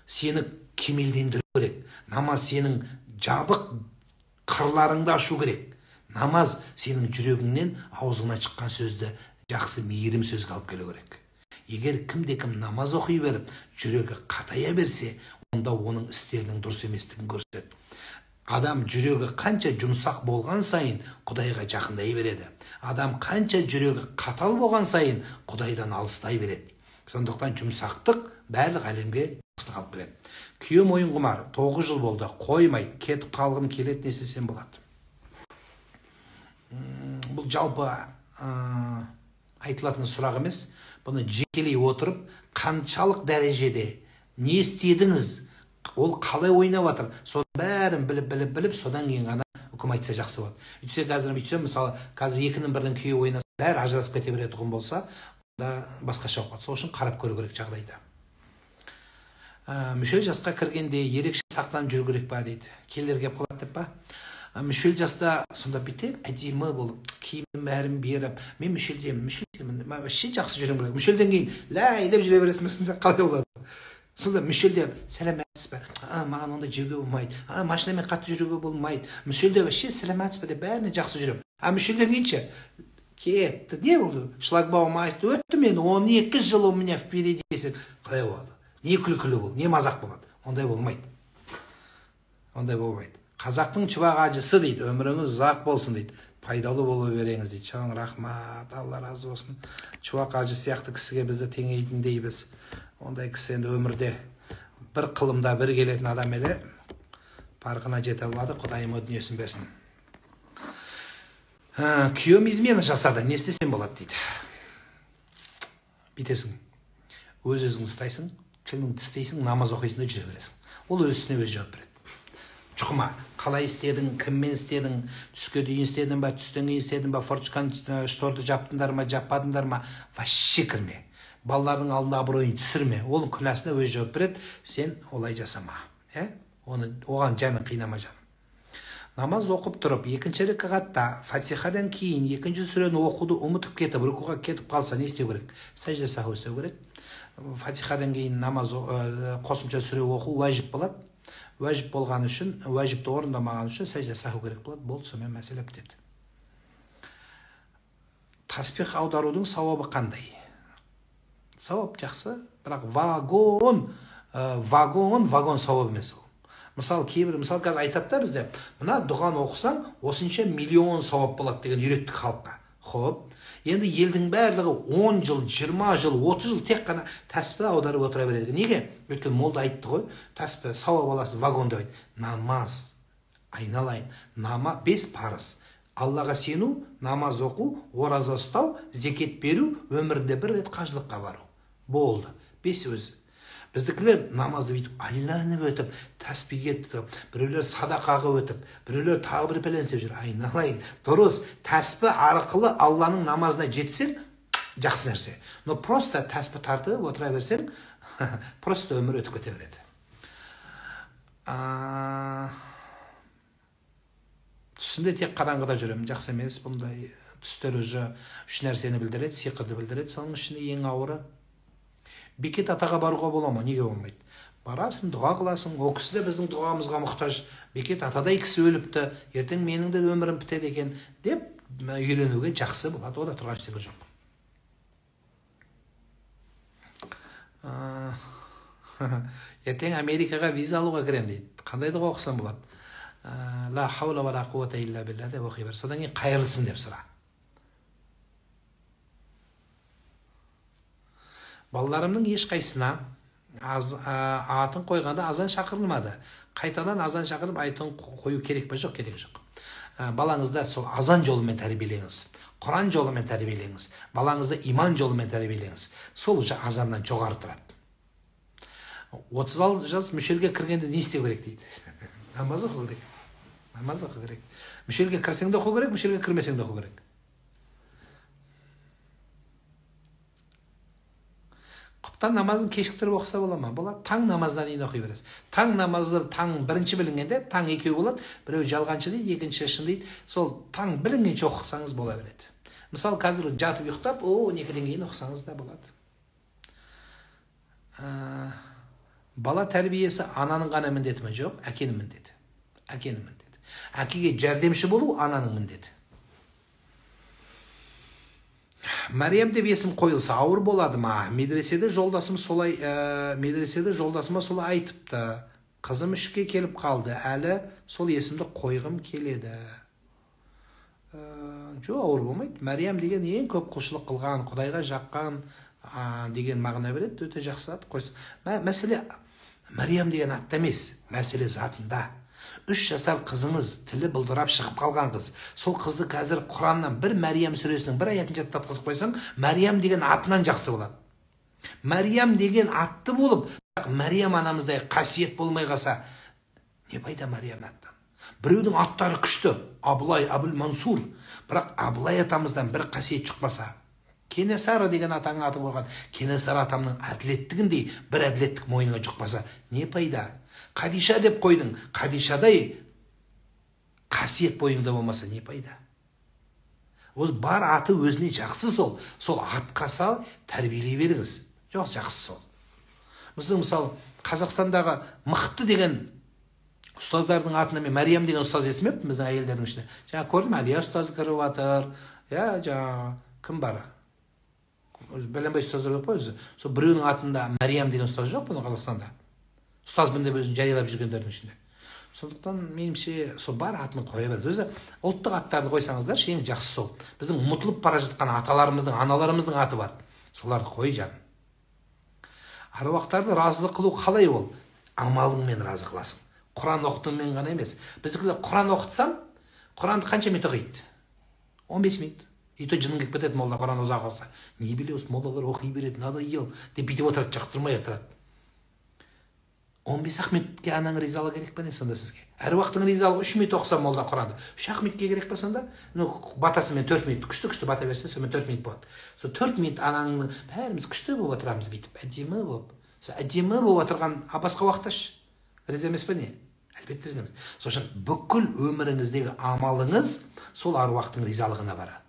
сені кемелдендіру керек. Намаз сенің жабық қырларыңды ашу керек. Намаз сенің жүрегіңнен аузыңнан шыққан сөзді жақсы мейірім сөзге алып келу керек. Егер кімде-кім намаз оқи беріп, жүрегі қатая берсе, онда оның істерінің дұрыс еместігін көрсетеді. Адам жүрегі қанша жұмсақ болған сайын Құдайға жақындай береді. Адам қанша жүрегі қатал болған сайын Құдайдан алыстай береді. Сондықтан жұмсақтық барлық әлемге жақсылық алып келеді. Күйеуім ойынқұмар, 9 жыл болды, қоймайды, кетіп қалғым келеді, не істесем болады? Бұл жалпы айтылатын сұрақ емес. Бұны жекелей отырып, қаншалық дәрежеде не істедіңіз, ол қалай ойнап жатыр, соның бәрін біліп, содан кейін ғана үкім айтса жақсы болады. Өйтсе қазір бүйтсе, мысалы, қазір екінің бірінің күйеуі ойнаса, бәрі ажырасып кете беретұғын болса, онда басқаша болады. Сол үшін қарап көру керек жағдайды. Мүшел жасқа кіргенде ерекше сақтанып жүру керек па дейді. Келер келіп қалады деп па? Мүшел жаста сонда бүйтіп әдемі болып, киімнің бәрін беріп, мен мүшелдемін, вообще жақсы жүруім керек. Мүшелден кейін ләйлеп жүре бересің, қалай болады? Сонда мүшелде сәлеметсіз бе? Маған ондай жеуге болмайды. Машинамен қатты жүруге болмайды. Мүшелде вообще сәлеметсіз бе деп бәріне жақсы жүремін. А мүшелден кейін ше? Кетті. Не болды? Шлагбаум айтты, өтті мен 12 жыл у меня впереди. Қалай болады? Не күлкілі бұл, не мазақ болады? Ондай болмайды. Ондай болмайды. Қазақтың шуақ ажысы дейді, өміріңіз ұзақ болсын дейді, пайдалы бола береңіз дейді. Чоң рахмат, Алла разы болсын. Шуақ ажы сияқты кісіге бізді теңейтіндейбіз. Ондай кісі енді өмірде бір қылымда бір келетін адам еді, парқына жете алмады, Құдайым о дүниесін берсін. Күйеуім измена жасады, не істесем болады дейді. Бүйтесің, өз өзіңді ұстайсың, тіліңді тістейсің, намаз оқисың да жүре бересің. Ол өз үстіне өзі жауап береді. Шұқыма, қалай істедің, кіммен істедің, түске дейін істедің ба, түстен кейін істедің ба, форточканы, шторды жаптыңдар ма, жаппадыңдар ма, вообще кірме. Балалардың алдында абыройын түсірме. Оның күнәсіне өзі жауап береді, сен олай жасама. Оны, оған жанын қинама жаным. Намаз оқып тұрып, екінші ракағатта Фатихадан кейін екінші сүрені оқуды ұмытып кетіп, рукуға кетіп қалса не істеу керек? Сәжде саху істеу керек. Фатихадан кейін намаз қосымша сүре оқу уәжіп болады. Уәжіп болған үшін, уәжіпті орындамаған үшін сәжде саху керек болады. Болды, сонымен мәселе бітеді. Таспих аударудың сауабы қандай? Сауап жақсы, бірақ вагон сауап емес ол. Мысал, кейбір, мысал қазір айтады да бізде, мына дұғаны оқысаң, осынша миллион сауап болады деген үйреттік халыққа. Хоп. Енді елдің барлығы 10 жыл, 20 жыл, 30 жыл тек қана тәспі аударып отыра береді. Неге? Өйткені молда айтты ғой, тәспі сауап аласың, вагон деп айтты. Намаз, айналайын, намаз 5 парыз. Аллаға сену, намаз оқу, ораза ұстау, зекет беру, өмірінде бір рет қажылыққа бару. Болды. 5 өзі. Біздікілер намазды бүйтіп айланып өтіп, тәспиге өтіп, біреулер садақаға өтіп, біреулер тағы бір пәлен істеп жүр. Айналайын. Дұрыс, тәспі арқылы Алланың намазына жетсең, жақсы нәрсе. Но просто тәспі тартып отыра берсең, просто өмір өтіп кете береді. Түсімде тек қараңғыда жүремін, жақсы емес. Бұндай түстер уже үш нәрсені білдіреді, сиқырды білдіреді. Соның ішінде ең ауыры. Бекет атаға баруға бола ма? Неге болмайды? Барасың, дұға қыласың. О кісі де біздің дұғамызға мұқтаж. Бекет атадай кісі өліпті, ертең менің де өмірім бітеді екен деп үйренуге жақсы болады. Ода тұрған ештеңе жоқ. Ертең Америкаға виза алуға кірем дейді. Қандай дұға оқысам болады? Ла хаула ва ла қуата илля билла деп оқи бер. Содан кейін қайырлысын деп сұра. Балаларымның ешқайсысына атын қойғанда азан шақырылмады. Қайтадан азан шақырып атын қою керек пе? Жоқ, керек жоқ. Балаңызды сол азан жолымен тәрбиелеңіз. Құран жолымен тәрбиелеңіз. Балаңызды иман жолымен тәрбиелеңіз. Сол уже азаннан жоғары тұрады. 36 жас мүшелге кіргенде не істеу керек дейді? Намаз оқу керек. Намаз оқу керек. Мүшелге кірсең де оқу керек, мүшелге кірмесең де оқу керек. Құптан намазын кешіктіріп оқыса бола ма? Болады. Таң намазынан дейін оқи бересіз. Таң намазы таң бірінші білінгенде таң екеу болады. Біреу жалғаншы дейді, екінші шын дейді. Сол таң білінгенше оқысаңыз бола береді. Мысалы, қазір жатып ұйықтап, 12-ден кейін оқысаңыз да болады. Бала тәрбиесі ананың ғана міндеті ме? Жоқ, әкенің міндеті. Әкенің міндеті. Әкеге жәрдемші болу ананың міндеті. Мәриям деп есім қойылса ауыр болады ма? Медреседе жолдасым солай, медреседе жолдасыма солай айтыпты. Қызым 3-ке келіп қалды. Әлі сол есімді қойғым келеді. Жоқ, ауыр болмайды. Мәриям деген ең көп құлшылық қылған, Құдайға жаққан деген мағына береді. Өте жақсы ат қойса. Мәселе Мәриям деген атта емес, мәселе затында. 3 жасар қызыңыз, тілі былдырап шығып қалған қыз. Сол қызды қазір Құраннан бір Мәриям сүресінің бір аятын жаттатқызып қойсаң, Мәриям деген атынан жақсы болады. Мәриям деген атты болып, Мәриям анамыздай қасиет болмай қалса, не пайда Мәриям аттан? Біреудің аттары күшті, Абылай, Абыл Мансур, бірақ Абылай атамыздан бір қасиет шықпаса, Кенесары деген атаңның аты қойған, Кенесары атамның әділеттігіндей бір әділеттік мойныңа жұқпаса, не пайда? Қадиша деп қойдың, Қадишадай қасиет бойыңда болмаса, не пайда? Өз бар аты өзіне жақсы сол, сол атқа сал, тәрбиелей беріңіз. Жоқ, жақсы сол. Біздің мысалы Қазақстандағы мықты деген ұстаздардың атына мен Мәриям деген ұстаз естімеппін біздің әйелдердің ішінде. Жаңа көрдім, Әлия ұстаз кіріп жатыр, иә, жаңа кім бар? Бәленбай ұстаздар жоқ қой өзі. Сол біреуінің атында Мәриям деген ұстаз жоқ біздің Қазақстанда. Ұстазбын деп өзін жариялап жүргендердің ішінде. Сондықтан меніңше сол бар атын қоя беріңіз. Өзі ұлттық аттарды қойсаңыздаршы, ең жақсы сол. Біздің ұмытылып бара жатқан аталарымыздың, аналарымыздың аты бар. Соларды қой жаным. Аруақтарды разылық қылу қалай ол? Амалыңмен разы қыласың. Құран оқытумен ғана емес. Біздікілер Құран оқытсам, Құранды қанша минут оқиды? 15 минут. И то жының келіп кетеді молда Құран ұзақ оқыса. Не біле осы молдалар оқи береді, надоел деп бүйтіп отырады, жақтырмай отырады. 15 минутке анаң ризалығы керек па не сонда сізге? Әруақтың ризалығы 3 минут оқыса молда Құранды. 3 минутке керек па сонда? Ну, батасымен 4 минут, күшті-күшті бата берсе, сонымен 4 минут болады. Сол 4 минут анаңның бәріміз күшті болып отырамыз бүйтіп, әдемі болып. Сол әдемі болып отырған, а басқа уақытта ше? Риза емес па не? Әлбетте риза емес. Сол үшін бүкіл өміріңіздегі амалыңыз сол аруақтың ризалығына барады.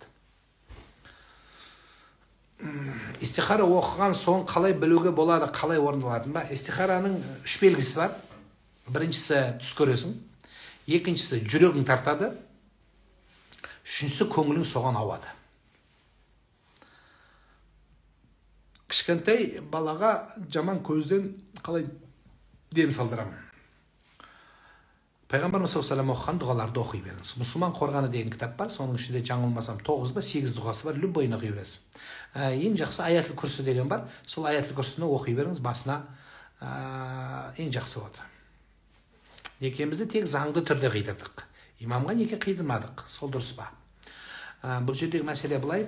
Истихара оқыған соң қалай білуге болады, қалай орындалатын ба? Истихараның 3 белгісі бар. Біріншісі түс көресің, екіншісі жүрегің тартады, үшіншісі көңілің соған ауады. Кішкентай балаға жаман көзден қалай дем салдырамын? Пайғамбарымыз саллаллаху алейхи вассалам оқыған дұғаларды оқи беріңіз. Мұсылман қорғаны деген кітап бар, соның ішінде жаңылмасам 9 ба 8 дұғасы бар, любойын оқи бересіз. Ең жақсы аятл күрсі деген бар, сол аятл күрсіні оқи беріңіз, басына ең жақсы болады. Некемізді тек заңды түрде қидырдық. Имамға неке қидырмадық, сол дұрыс па? Бұл жердегі мәселе былай.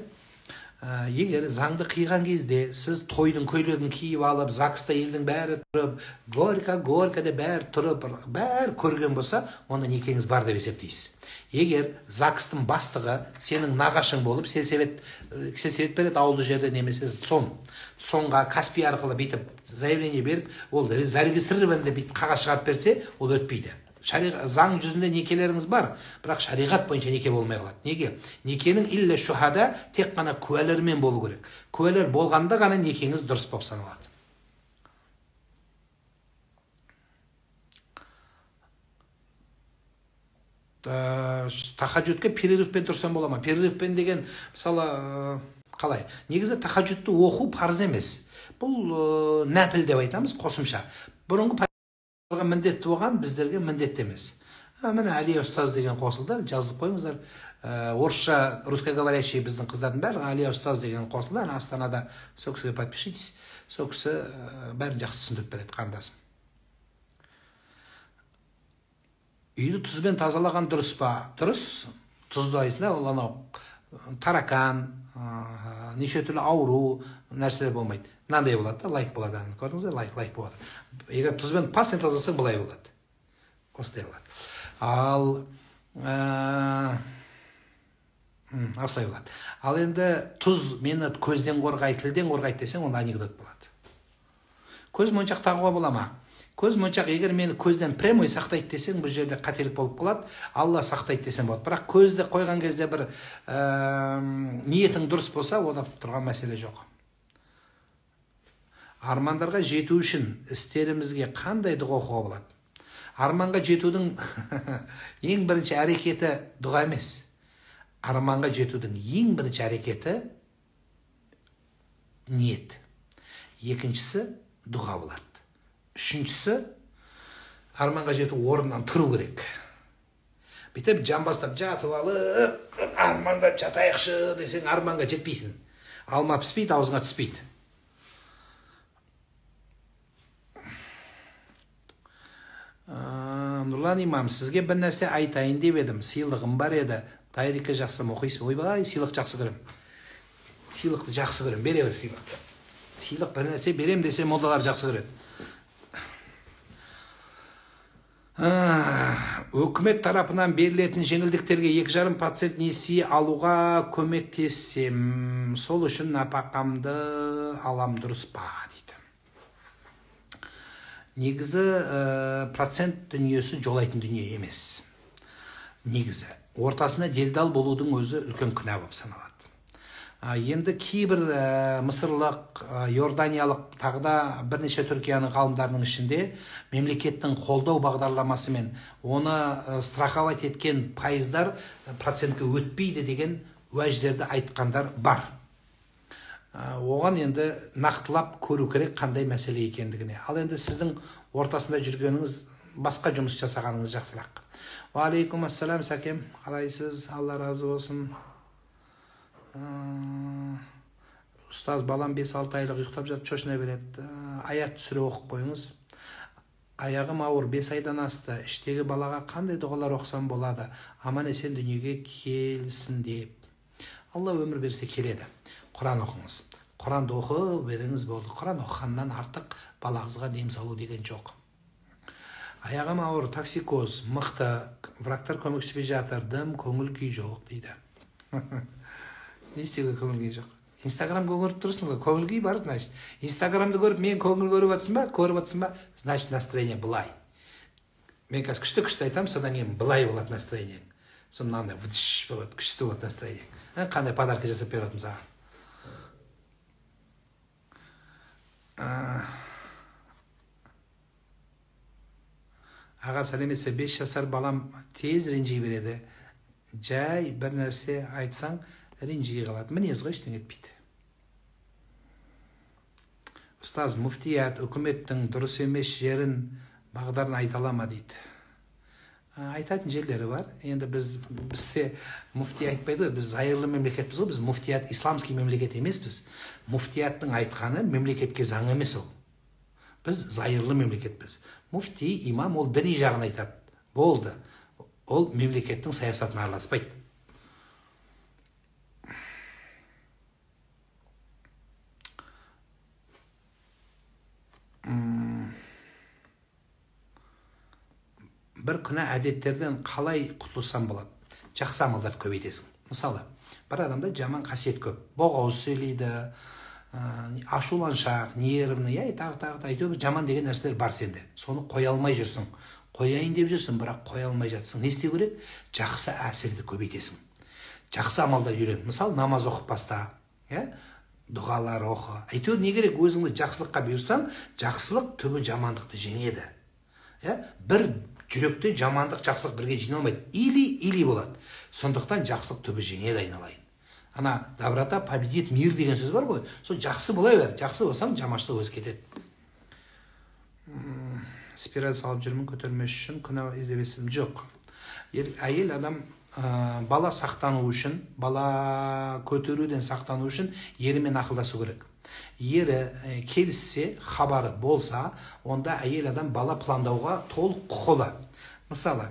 Егер заңды қиған кезде сіз тойдың көйлегін киіп алып, ЗАГСта елдің бәрі тұрып, горько, горько деп бәрі тұрып, бәрі көрген болса, онда некеңіз бар деп есептейсіз. Егер ЗАГСтың бастығы сенің нағашың болып, сельсовет береді ауылды жерде немесе ЦОНға Каспий арқылы бүйтіп заявление беріп, ол зарегистрирован деп бүйтіп қағаз шығарып берсе, ол өтпейді. Заң жүзінде некелеріңіз бар, бірақ шариғат бойынша неке болмай қалады. Неге? Некенің илля шухада тек қана куәлермен болу керек. Куәлер болғанда ғана некеңіз дұрыс болып саналады. Тахаджудке перерывпен тұрсам бола ма? Перерывпен деген, мысалы, қалай? Негізі тахаджудты оқу парыз емес. Бұл нәпіл деп айтамыз, қосымша. Бұрынғы міндетті болған, біздерге міндетті емес. Міне Әлия ұстаз деген қосылды, жазып қойыңыздар. Орысша, русскоговорящий біздің қыздардың бәрі Әлия ұстаз деген қосылды. Ана Астанада сол кісіге подпишитесь, сол кісі бәрін жақсы түсіндіріп береді, қарындасым. Үйді тұзбен тазалаған дұрыс па? Дұрыс. Тұзды айтсын, ол анау таракан, неше түрлі ауру нәрселер болмайды. Мынандай болады да, лайк болады. Көрдіңіз бе? Лайк болады. Егер тұзбен пастен тазаласаң былай болады. Осылай болады. Ал осылай болады. Ал енді тұз мені көзден қорғайды, тілден қорғайды десең, онда анекдот болады. Көз моншақ тағуға бола ма? Көз моншақ егер мені көзден прямой сақтайды десең, бұл жерде қателік болып қалады. Алла сақтайды десең болады. Бірақ көзді қойған кезде бір ниетің дұрыс болса, онда тұрған мәселе жоқ. Армандарға жету үшін істерімізге қандай дұға оқуға болады? Арманға жетудің ең бірінші әрекеті дұға емес. Арманға жетудің ең бірінші әрекеті ниет. Екіншісі дұға болады. Үшіншісі арманға жету орнынан тұру керек. Бүйтіп жамбастап жатып алып, арманға жатайықшы десең, арманға жетпейсің. Алма піспейді, аузыңа түспейді. Нұрлан имам, сізге бір нәрсе айтайын деп едім, сыйлығым бар еді. Дайрекке жақсы оқисыз. Ойбай, сыйлық жақсы көрем. Сыйлықты жақсы көрем, бере бер сыйлықты. Сыйлық бір нәрсе берем десе молдалар жақсы көреді. Өкімет тарапынан берілетін жеңілдіктерге 2,5% несие алуға көмектессем, сол үшін нәпақамды алам, дұрыс па дейді. Негізі процент дүниесі жолайтын дүние емес. Негізі ортасына делдал болудың өзі үлкен күнә болып саналады. Енді кейбір мысырлық, иорданиялық, тағы да бірнеше Түркияның ғалымдарының ішінде мемлекеттің қолдау бағдарламасымен оны страховать еткен пайыздар процентке өтпейді деген уәждерді айтқандар бар. Оған енді нақтылап көру керек қандай мәселе екендігіне. Ал енді сіздің ортасында жүргеніңіз, басқа жұмыс жасағаныңыз жақсырақ. Уағалейкум ассалам, сәкем, қалайсыз? Алла разы болсын. Ұстаз, балам 5-6 айлық ұйықтап жатып шошына береді. Аят сүре оқып қойыңыз. Аяғым ауыр, 5 айдан асты. Іштегі балаға қандай дұғалар оқысам болады? Аман есен дүниеге келсін деп. Алла өмір берсе келеді. Құран оқыңыз. Құранды оқып беріңіз болды. Құран оқығаннан артық балаңызға дем салу деген жоқ. Аяғым ауыр, токсикоз, мықты, врагтар көмектеспей жатыр, дым, көңіл күй жоқ дейді. Не істеуге көңіл күй жоқ? Инстаграм көріп тұрсың ғой, көңіл күй бар, значит. Инстаграмды көріп, мен көңіл көріп жатсың ба, көріп жатсың ба, значит, настроение былай. Мен қазір күшті-күшті айтамын, содан кейін былай болады настроениең. Содан мынандай вдыш болады, күшті болады настроениең. Қандай подарка жасап беріп жатырмын саған. Аға, сәлеметсіз, 5 жасар балам тез ренжи береді. Жай бір нәрсе айтсаң, ренжи қалады. Мінез ғой, ештеңе етпейді. Ұстаз, муфтият үкіметтің дұрыс емес жерін, бағдарын айта ала ма дейді. Айтатын жерлері бар. Енді бізде муфти айтпайды ғой, біз зайырлы мемлекетпіз ғой, біз муфтият исламский мемлекет емеспіз. Муфтияттың айтқаны мемлекетке заң емес ол. Біз зайырлы мемлекетпіз. Муфти, имам ол діни жағын айтады. Болды. Ол мемлекеттің саясатына араласпайды. Бір күнә әдеттерден қалай құтылсам болады? Жақсы амалдарды көбейтесің. Мысалы, бір адамда жаман қасиет көп. Боғауыз сөйлейді, ашуланшақ, нервный, тағы әйтеуір жаман деген нәрселер бар сенде. Соны қоя алмай жүрсің. Қояйын деп жүрсің, бірақ қоя алмай жатсың. Не істеу керек? Жақсы әсерді көбейтесің. Жақсы амалдар үйрен. Мысалы, намаз оқып баста, дұғалар оқы. Әйтеуір не керек, өзіңді жақсылыққа бұйырсаң, жақсылық түбі жамандықты жеңеді. Бір жүректе жамандық, жақсылық бірге жиналмайды. Или-или болады. Сондықтан жақсылық түбі жеңеді, айналайын. Ана доброта победит мир деген сөз бар ғой. Сол жақсы бола бер. Жақсы болсаң, жаманшылық өзі кетеді. Спираль салып жүрмін, көтермес үшін күнә іздеп жоқ. Әйел адам бала сақтану үшін, бала көтеруден сақтану үшін ерімен ақылдасу керек. Ері келіссе, хабары болса, онда әйел адам бала пландауға толық құқылы. Мысалы,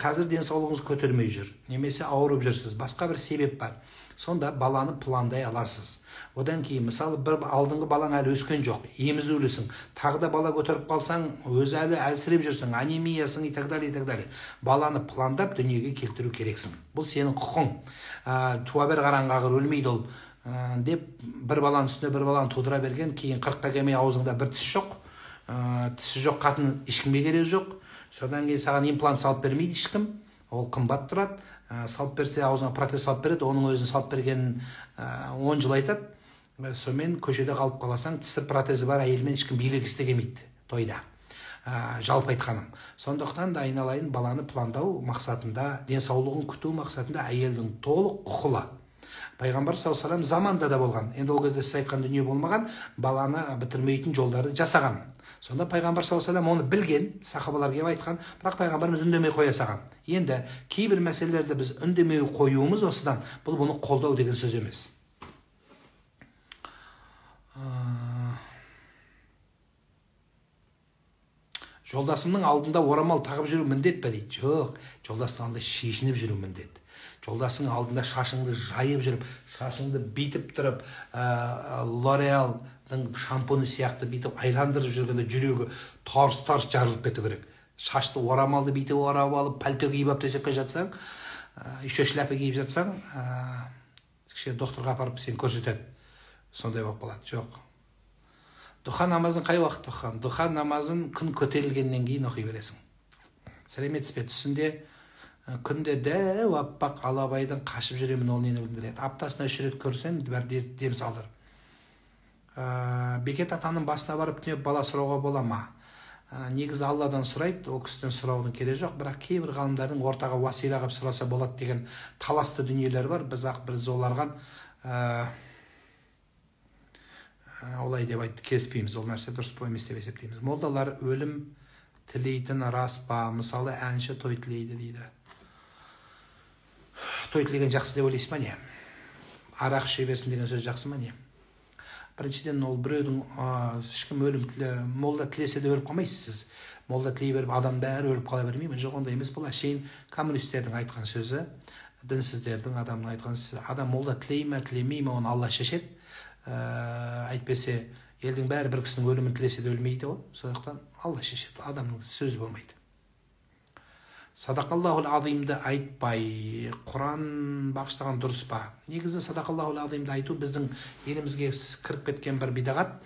қазір денсаулығыңыз көтермей жүр, немесе ауырып жүрсіз, басқа бір себеп бар. Сонда баланы пландай аласыз. Одан кейін, мысалы, бір алдыңғы балаң әлі өскен жоқ, емізулісің, тағы да бала көтеріп қалсаң, өзі әлі әлсіреп жүрсің, анемиясың, и так далее, и так далее. Баланы пландап дүниеге келтіру керексің. Бұл сенің құқың. Туа бер қараңғағыр өлмейді ол деп бір баланың үстіне бір баланы тудыра берген, кейін 40-қа келмей аузыңда бір тіс жоқ, тісі жоқ қатын ешкімге керегі жоқ. Содан кейін саған имплант салып бермейді ешкім, ол қымбат тұрады. Салып берсе, аузыңа протез салып береді, оның өзін салып бергенін 10 жыл айтады. Сонымен көшеде қалып қаласаң, тісі протезі бар әйелмен ешкім билегісі де келмейді тойда. Жалпы айтқаным. Сондықтан да айналайын, баланы пландау мақсатында, денсаулығын күту мақсатында әйелдің толық құқылы. Пайғамбар саллаллаху алейхи вассалам заманда да болған. Енді ол кезде сіз айтқан дүние болмаған, баланы бітірмейтін жолдарды жасаған. Сонда пайғамбар саллаллаху алейхи вассалам оны білген, сахабалар келіп айтқан, бірақ пайғамбарымыз үндемей қоя салған. Енді кейбір мәселелерді біз үндемей қоюымыз осыдан, бұл бұны қолдау деген сөз емес. Жолдасымның алдында орамал тағып жүру міндет пе дейді. Жоқ, жолдастың алдында шешініп жүру міндет. Жолдасың алдында шашыңды жайып жүріп, шашыңды бүйтіп тұрып, Лореалдың шампуні сияқты бүйтіп айландырып жүргенде жүрегі тарс-тарс жарылып кету керек. Шашты орамалды бүйтіп орап алып, пальто киіп алып төсекке жатсаң, еще шляпа киіп жатсаң, кішкене докторға апарып сені көрсетеді. Сондай болып қалады. Жоқ. Духа намазын қай уақытта оқыған? Духа намазын күн көтерілгеннен кейін оқи бересің. Сәлеметсіз бе? Түсінде күнде дәу аппақ алабайдан қашып жүремін, ол нені білдіреді? Аптасына 3 рет көрсем, бәрі дем салдыр. Бекет атаның басына барып түнеп бала сұрауға бола ма? Негізі Алладан сұрайды, ол кісіден сұраудың керегі жоқ, бірақ кейбір ғалымдардың ортаға уасила қылып сұраса болады деген таласты дүниелер бар. Біз ақ біз оларға олай деп айтты, келіспейміз, ол нәрсе дұрыс емес деп есептейміз. Молдалар өлім тілейтін рас па? Мысалы, әнші той тілейді дейді. Той тілеген жақсы деп ойлайсыз ба, не? Арақ іше берсін деген сөз жақсы ма, не? Біріншіден, ол біреудің ешкім өлім тіле, молда тілесе де өліп қалмайсыз сіз. Молда тілей беріп адам бәрі өліп қала бермей ме? Жоқ, ондай емес. Бұл әшейін коммунистердің айтқан сөзі, дінсіздердің адамның айтқан сөзі. Адам молда тілей ме, тілемей ме, оны Алла шешеді. Әйтпесе елдің бәрі бір кісінің өлімін тілесе де өлмейді ғой. Сондықтан Алла шешеді, адамның сөзі болмайды. Садақаллахул азимді айтпай Құран бағыштаған дұрыс па? Негізі садақаллахул азимді айту біздің елімізге кіріп кеткен бір бидағат,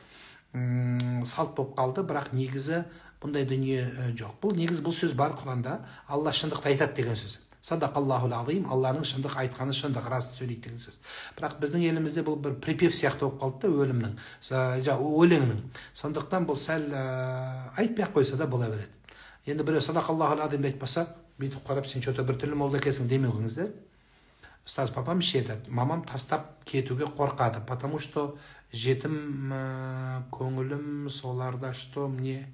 салт болып қалды, бірақ негізі бұндай дүние жоқ. Бұл негізі бұл сөз бар Құранда, Алла шындықты айтады деген сөз. Садақаллахул азим, Алланың шындық айтқаны шындық, рас сөйлейді деген сөз. Бірақ біздің елімізде бұл бір припев сияқты болып қалды да, өлімнің, өлеңнің. Сондықтан бұл сәл айтпай ақ қойса да бола береді. Енді біреу садақаллахул азимді айтпаса, бүйтіп қарап, сен что-то біртүрлі молда екенсің демеуіңіздер. Ұстаз, папам ішеді, мамам тастап кетуге қорқады, потому что жетім көңілім соларда, что мне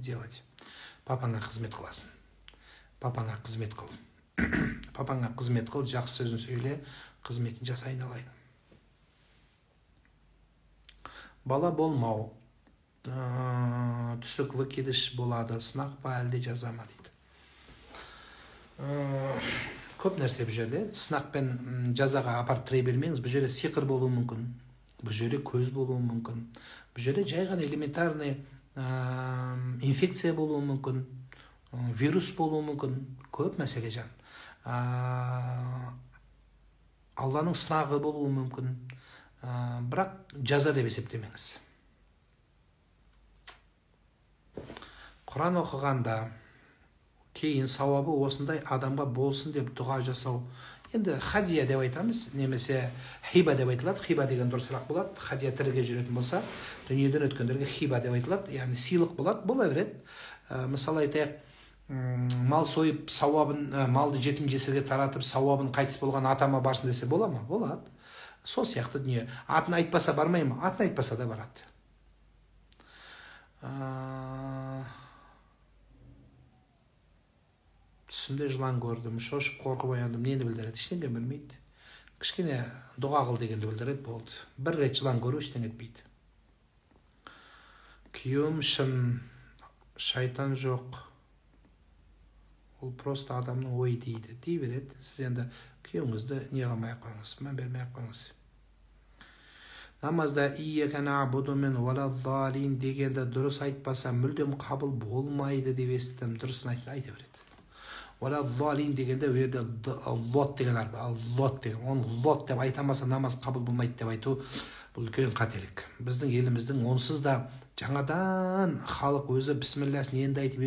делать? Папаңа қызмет қыласың. Папаңа қызмет қыл. Папаңа қызмет қыл, жақсы сөзін сөйле, қызметін жаса, айналайын. Бала болмау, түсік выкидыш болады, сынақ па әлде жаза ма дейді. Көп нәрсе бұл жерде. Сынақ пен жазаға апарып тірей бермеңіз. Бұл жерде сиқыр болуы мүмкін, бұл жерде көз болуы мүмкін, бұл жерде жай ғана элементарный инфекция болуы мүмкін, вирус болуы мүмкін. Көп мәселе жан. Алланың сынағы болуы мүмкін, бірақ жаза деп есептемеңіз. Құран оқығанда кейін сауабы осындай адамға болсын деп дұға жасау. Енді хадия деп айтамыз, немесе хиба деп айтылады. Хиба деген дұрысырақ болады. Хадия тіріге жүретін болса, дүниеден өткендерге хиба деп айтылады, яғни сыйлық болады, бола береді. Мысалы айтайық, мал сойып сауабын, малды жетім жесірге таратып сауабын қайтыс болған атама барсын десе бола ма? Болады. Сол сияқты дүние. Атын айтпаса бармай ма? Атын айтпаса да барады. Түсімде жылан көрдім, шошып қорқып ояндым. Нені білдіреді? Ештеңе білмейді. Кішкене дұға қыл дегенді білдіреді, болды. Бір рет жылан көру ештеңе етпейді. Күйеуім шын, шайтан жоқ. Ол просто адамның ойы дейді. Дей береді. Сіз енді күйеуіңізді не қылмай ақ қойыңыз, мән бермей ақ қойыңыз. Намазда ияка нa'буду мен уаладдалин дегенді дұрыс айтпаса мүлдем қабыл болмайды деп естідім. Дұрысын айта береді. Уаладдалин дегенде ол жерде лот деген әріп, лот деген. Оны лот деп айтамаса намаз қабыл болмайды деп айту бұл үлкен қателік. Біздің еліміздің онсыз да жаңадан халық өзі бісмілләсін енді айтып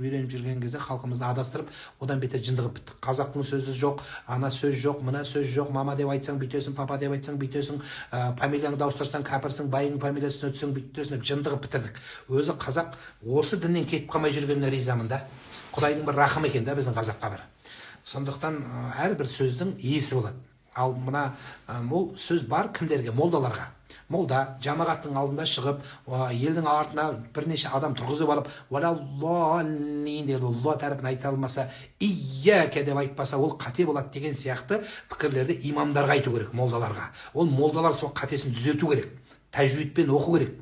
үйреніп жүрген кезде халқымызды адастырып, одан бетер жынды қылып біттік. Қазақтың сөзі жоқ, ана сөз жоқ, мына сөз жоқ, мама деп айтсаң бүйтесің, папа деп айтсаң бүйтесің, фамилияңды ауыстырсаң кәпірсің, байыңның фамилиясына өтсең бүйтесің деп жынды қылып бітірдік. Өзі қазақ осы діннен кетіп қалмай жүргеніне ризамын да. Құдайдың бір рахымы екен да біздің қазаққа бір. Сондықтан әрбір сөздің иесі болады. Ал мына ол сөз бар кімдерге? Молдаларға. Молда жамағаттың алдында шығып, елдің артына бірнеше адам тұрғызып алып, уалаллин деп Алла тарапын айта алмаса, ияке деп айтпаса, ол қате болады деген сияқты пікірлерді имамдарға айту керек, молдаларға. Ол молдалар сол қатесін түзету керек, тәжвидпен оқу керек.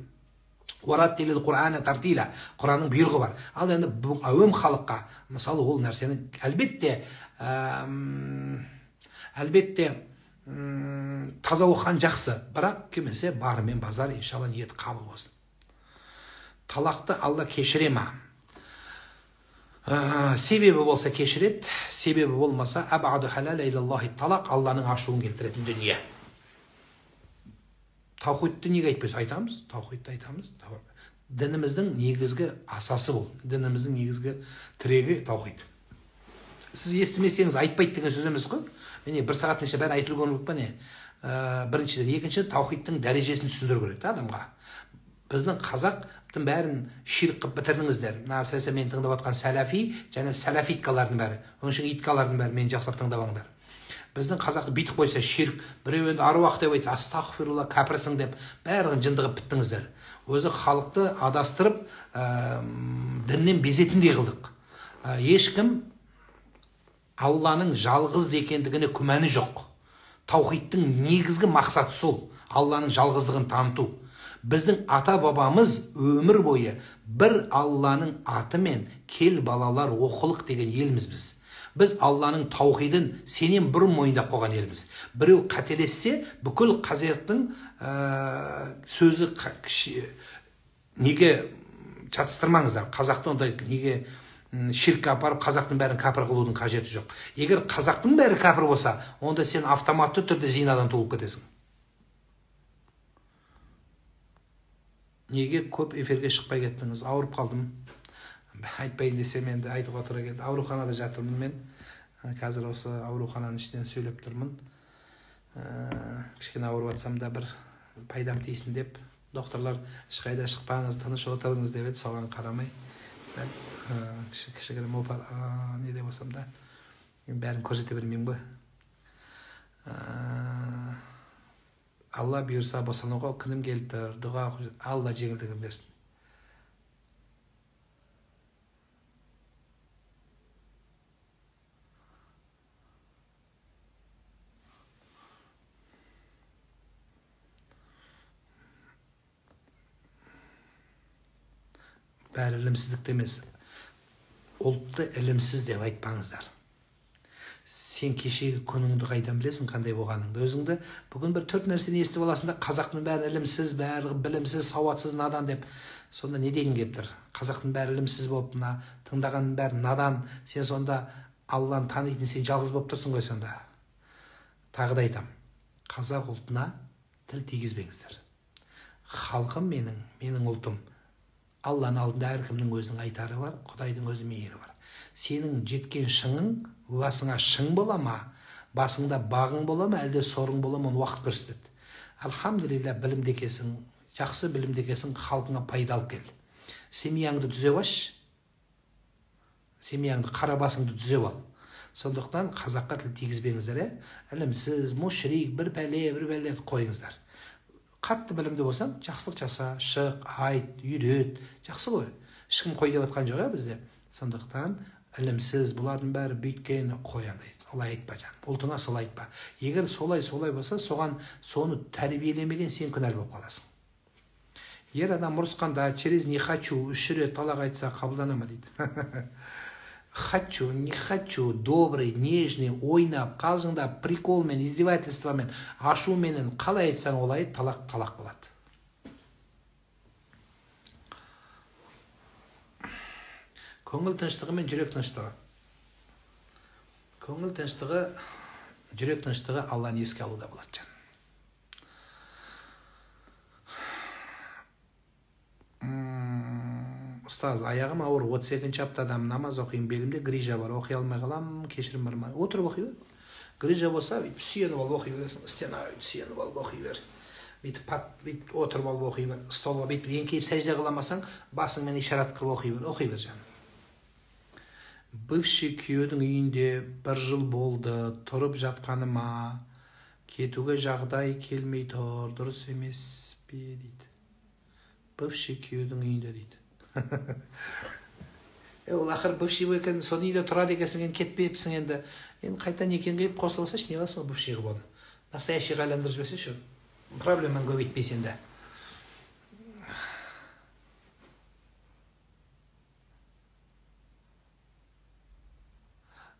Уараттилил Құрана тартила, Құранның бұйрығы бар. Ал енді әуем халыққа, мысалы, ол нәрсені әлбетте таза оқыған жақсы, бірақ келмесе барымен базар, иншалла ниет қабыл болсын. Талақты Алла кешіре ма? Себебі болса кешіреді, себебі болмаса абаду халал илаллахи талақ, Алланың ашуын келтіретін дүние. Таухидті неге айтпайсыз? Айтамыз, таухидті айтамыз. Дініміздің негізгі асасы бұл. Дініміздің негізгі тірегі таухид. Сіз естімесеңіз айтпайды деген сөз емес қой. Міне бір сағаттың ішінде бәрі айтылып керек па не? Біріншіден, екінші, таухидтың дәрежесін түсіндіру керек та адамға. Біздің қазақтың бәрін ширк қылып бітірдіңіздер. Мына әсіресе мені тыңдап жатқан сәләфи және сәләфиткалардың бәрі, өңшең иткалардың бәрі мені жақсылап тыңдап алыңдар. Біздің қазақты бүйтіп қойса ширк, біреу енді аруақ деп айтса, астағфирулла, кәпірсің деп бәрін жынды қылып біттіңіздер. Өзі халықты адастырып, діннен безетіндей қылдық. Ешкім Алланың жалғыз екендігіне күмәні жоқ. Таухидтың негізгі мақсаты сол, Алланың жалғыздығын таныту. Біздің ата-бабамыз өмір бойы бір Алланың атымен кел балалар оқылық деген елміз біз. Біз Алланың таухидын сенен бұрын мойындап қойған елміз. Біреу қателессе, бүкіл қазақтың сөзі неге шатыстырмаңыздар. Қазақты ондай неге ширкке апарып қазақтың бәрін кәпір қылудың қажеті жоқ. Егер қазақтың бәрі кәпір болса, онда сен автоматты түрде зинадан туылып кетесің. Неге көп эфирге шықпай кеттіңіз? Ауырып қалдым. Айтпайын десем енді айтуға тура келді. Ауруханада жатырмын мен. Қазір осы аурухананың ішінен сөйлеп тұрмын. Кішкене ауырып жатсам да бір пайдам тисін деп, докторлар ешқайда шықпаңыз, тыныш отырыңыз деп еді, соған қарамай сәл кішігірім не де болсам да бәрін көрсете бермеймін ғой. Алла бұйырса босануға күнім келіп тұр. Дұға Алла жеңілдігін берсін. Бәрі ілімсіздікті емес, ұлтты ілімсіз деп айтпаңыздар. Сен кешегі күніңді қайдан білесің, қандай болғаныңды? Өзіңді бүгін бір төрт нәрсені естіп аласың да, қазақтың бәрі ілімсіз, бәрі білімсіз, сауатсыз, надан деп. Сонда не деген келіп тұр? Қазақтың бәрі ілімсіз болып, мына тыңдағанның бәрі надан. Сен сонда Алланы танитын сен жалғыз болып тұрсың ғой сонда. Тағы да айтам, қазақ ұлтына тіл тигізбеңіздер. Халқым менің, менің ұлтым. Алланың алдында әркімнің өзінің айтары бар, Құдайдың өзі мейірі бар. Сенің жеткен шыңың басыңа шың бола ма, басыңда бағың бола ма, әлде сорың бола ма, оны уақыт көрсетеді. Альхамдулилля, білімді екенсің, жақсы білімді екенсің, халқыңа пайда алып кел. Семьяңды түзеп аш, семьяңды, қара басыңды түзеп ал. Сондықтан қазаққа тіл тигізбеңіздер, ілімсіз, мушрик, бір пәле, бір пәле қойыңыздар. Қатты білімді болсаң, жақсылық жаса, шық, айт, үйрет, жақсы ғой. Ешкім қой деп атқан жоқ бізде. Сондықтан ілімсіз, бұлардың бәрі бүйткен қой андай. Олай айтпа жаным, ұлтыңа солай айтпа. Егер солай болса, соған соны тәрбиелемеген сен күнәлі болып қаласың. Ер адам ұрысқанда через не хочу үш рет талақ айтса қабылдана ма дейді. Хочу, не хочу, добрый, нежный, ойнап, қалжыңдап, приколмен, издевательствомен, ашуменен қалай айтсаң олай талақ талақ болады. Көңіл тыныштығы мен жүрек тыныштығы. Көңіл тыныштығы, жүрек тыныштығы Алланы еске алуда болады жан. Ұстаз, аяғым ауыр, 32-ші аптадамын, намаз оқиын, белімде грижа бар, оқи алмай қалам, кешірім бар ма? Отырып оқи бер. Грижа болса, бүйтіп сүйеніп алып оқи бересің, стенаға сүйеніп алып оқи бер. Бүйтіп пат, бүйтіп отырып алып оқи бер. Столға бүйтіп еңкейіп сәжде қыла алмасаң, басыңмен ишарат қылып оқи бер, оқи бер жаным. Бывший күйеудің үйінде бір жыл болды, тұрып жатқаныма Кетуге жағдай келмей тұр, дұрыс емес пе дейді. Бывший күйеудің үйінде дейді. Ол ақыры бывший екен, соның үйде тұрады екенсің, енді кетпепсің енді. Енді қайта некең қиып қосылып алсайшы, не қыласың ол бывший қылып оны? Настоящийға айландырып жіберсейші, проблеманы көбейтпейсің енді.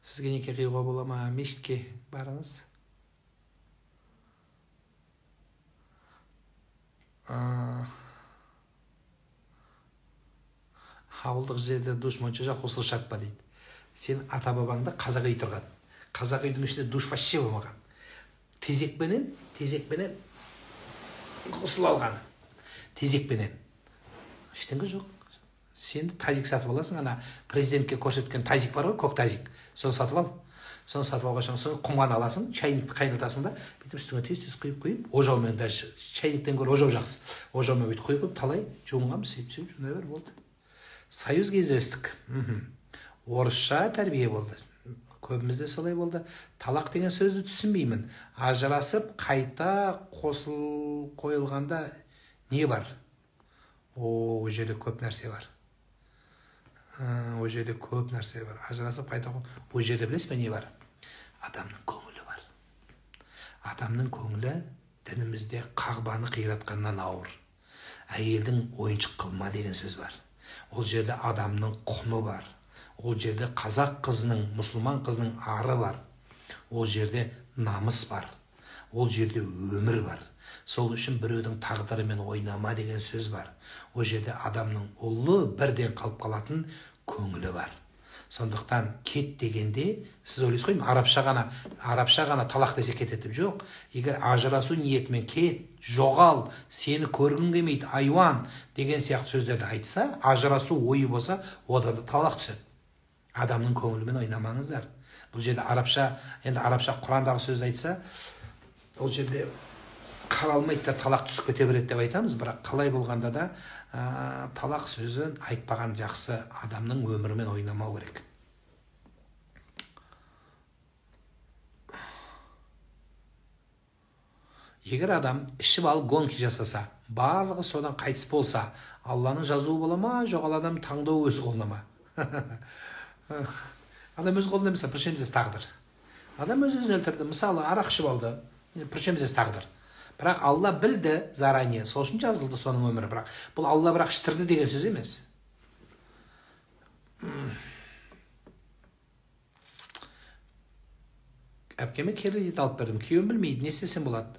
Сізге неке қиюға бола ма? Мешітке барыңыз. Ауылдық жерде душ монша жоқ, қосылып шарт па дейді. Сен ата-бабаңда қазақ үй тұрған. Қазақ үйдің ішінде душ вообще болмаған. Тезекпенен қосыла алған. Тезекпенен. Ештеңе жоқ. Сен тазик сатып аласың, ана президентке көрсеткен тазик бар ғой, көк тазик. Соны сатып ал. Соны сатып алған соң құмған аласың, чайникті қайнатасың да, бүйтіп үстіңе тез-тез құйып-құйып, ожаумен даже чайниктен гөрі ожау жақсы. Ожаумен бүйтіп құйып, талай жуынғанбыз, сөйтіп жуына бер, болды. Союз кезде өстік. Орысша тәрбие болды. Көбімізде солай болды. Талақ деген сөзді түсінбеймін. Ажырасып қайта қосыл қойылғанда не бар? О жерде көп нәрсе бар. О жерде көп нәрсе бар. Ажырасып қайта о жерде білесіз бе не бар? Адамның көңілі бар. Адамның көңілі дінімізде қағбаны қиратқаннан ауыр. Әйелдің ойыншық қылма деген сөз бар. Ол жерде адамның құны бар. Ол жерде қазақ қызының, мұсылман қызының ары бар. Ол жерде намыс бар. Ол жерде өмір бар. Сол үшін біреудің тағдырымен ойнама деген сөз бар. Ол жерде адамның ұлы бірден қалып қалатын көңілі бар. Сондықтан кет дегенде, сіз ойлайсыз ғой, арабша ғана талақ десе кетеді деп. Жоқ. Егер ажырасу ниетімен кет, жоғал, сені көргім келмейді, айуан деген сияқты сөздерді айтса, ажырасу ойы болса, одан да талақ түседі. Адамның көңілімен ойнамаңыздар. Бұл жерде арабша, енді арабша Құрандағы сөзді айтса, ол жерде қаралмайды да талақ түсіп кете береді деп айтамыз, бірақ қалай болғанда да талақ сөзін айтпаған жақсы, адамның өмірімен ойнамау керек. Егер адам ішіп алып гонки жасаса, барлығы содан қайтыс болса, Алланың жазуы бола ма, жоқ ал адам таңдауы өз қолында ма? Адам өз қолында емес, при чем здесь тағдыр? Адам өз өзін өлтірді, мысалы арақ ішіп алды, при чем здесь тағдыр? Бірақ Алла білді заранее, сол үшін жазылды соның өмірі. Бірақ бұл Алла бірақ іштірді деген сөз емес. Әпкеме кредит алып бердім, күйеуім білмейді, не істесем болады?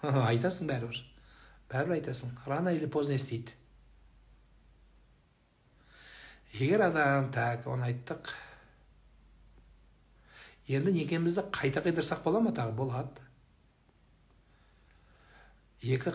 Айтасың бәрібір. Бәрібір айтасың. Рано или поздно естиді. Егер адам, так, оны айттық. Енді некемізді қайта қидырсақ бола ма тағы? Болады. Екі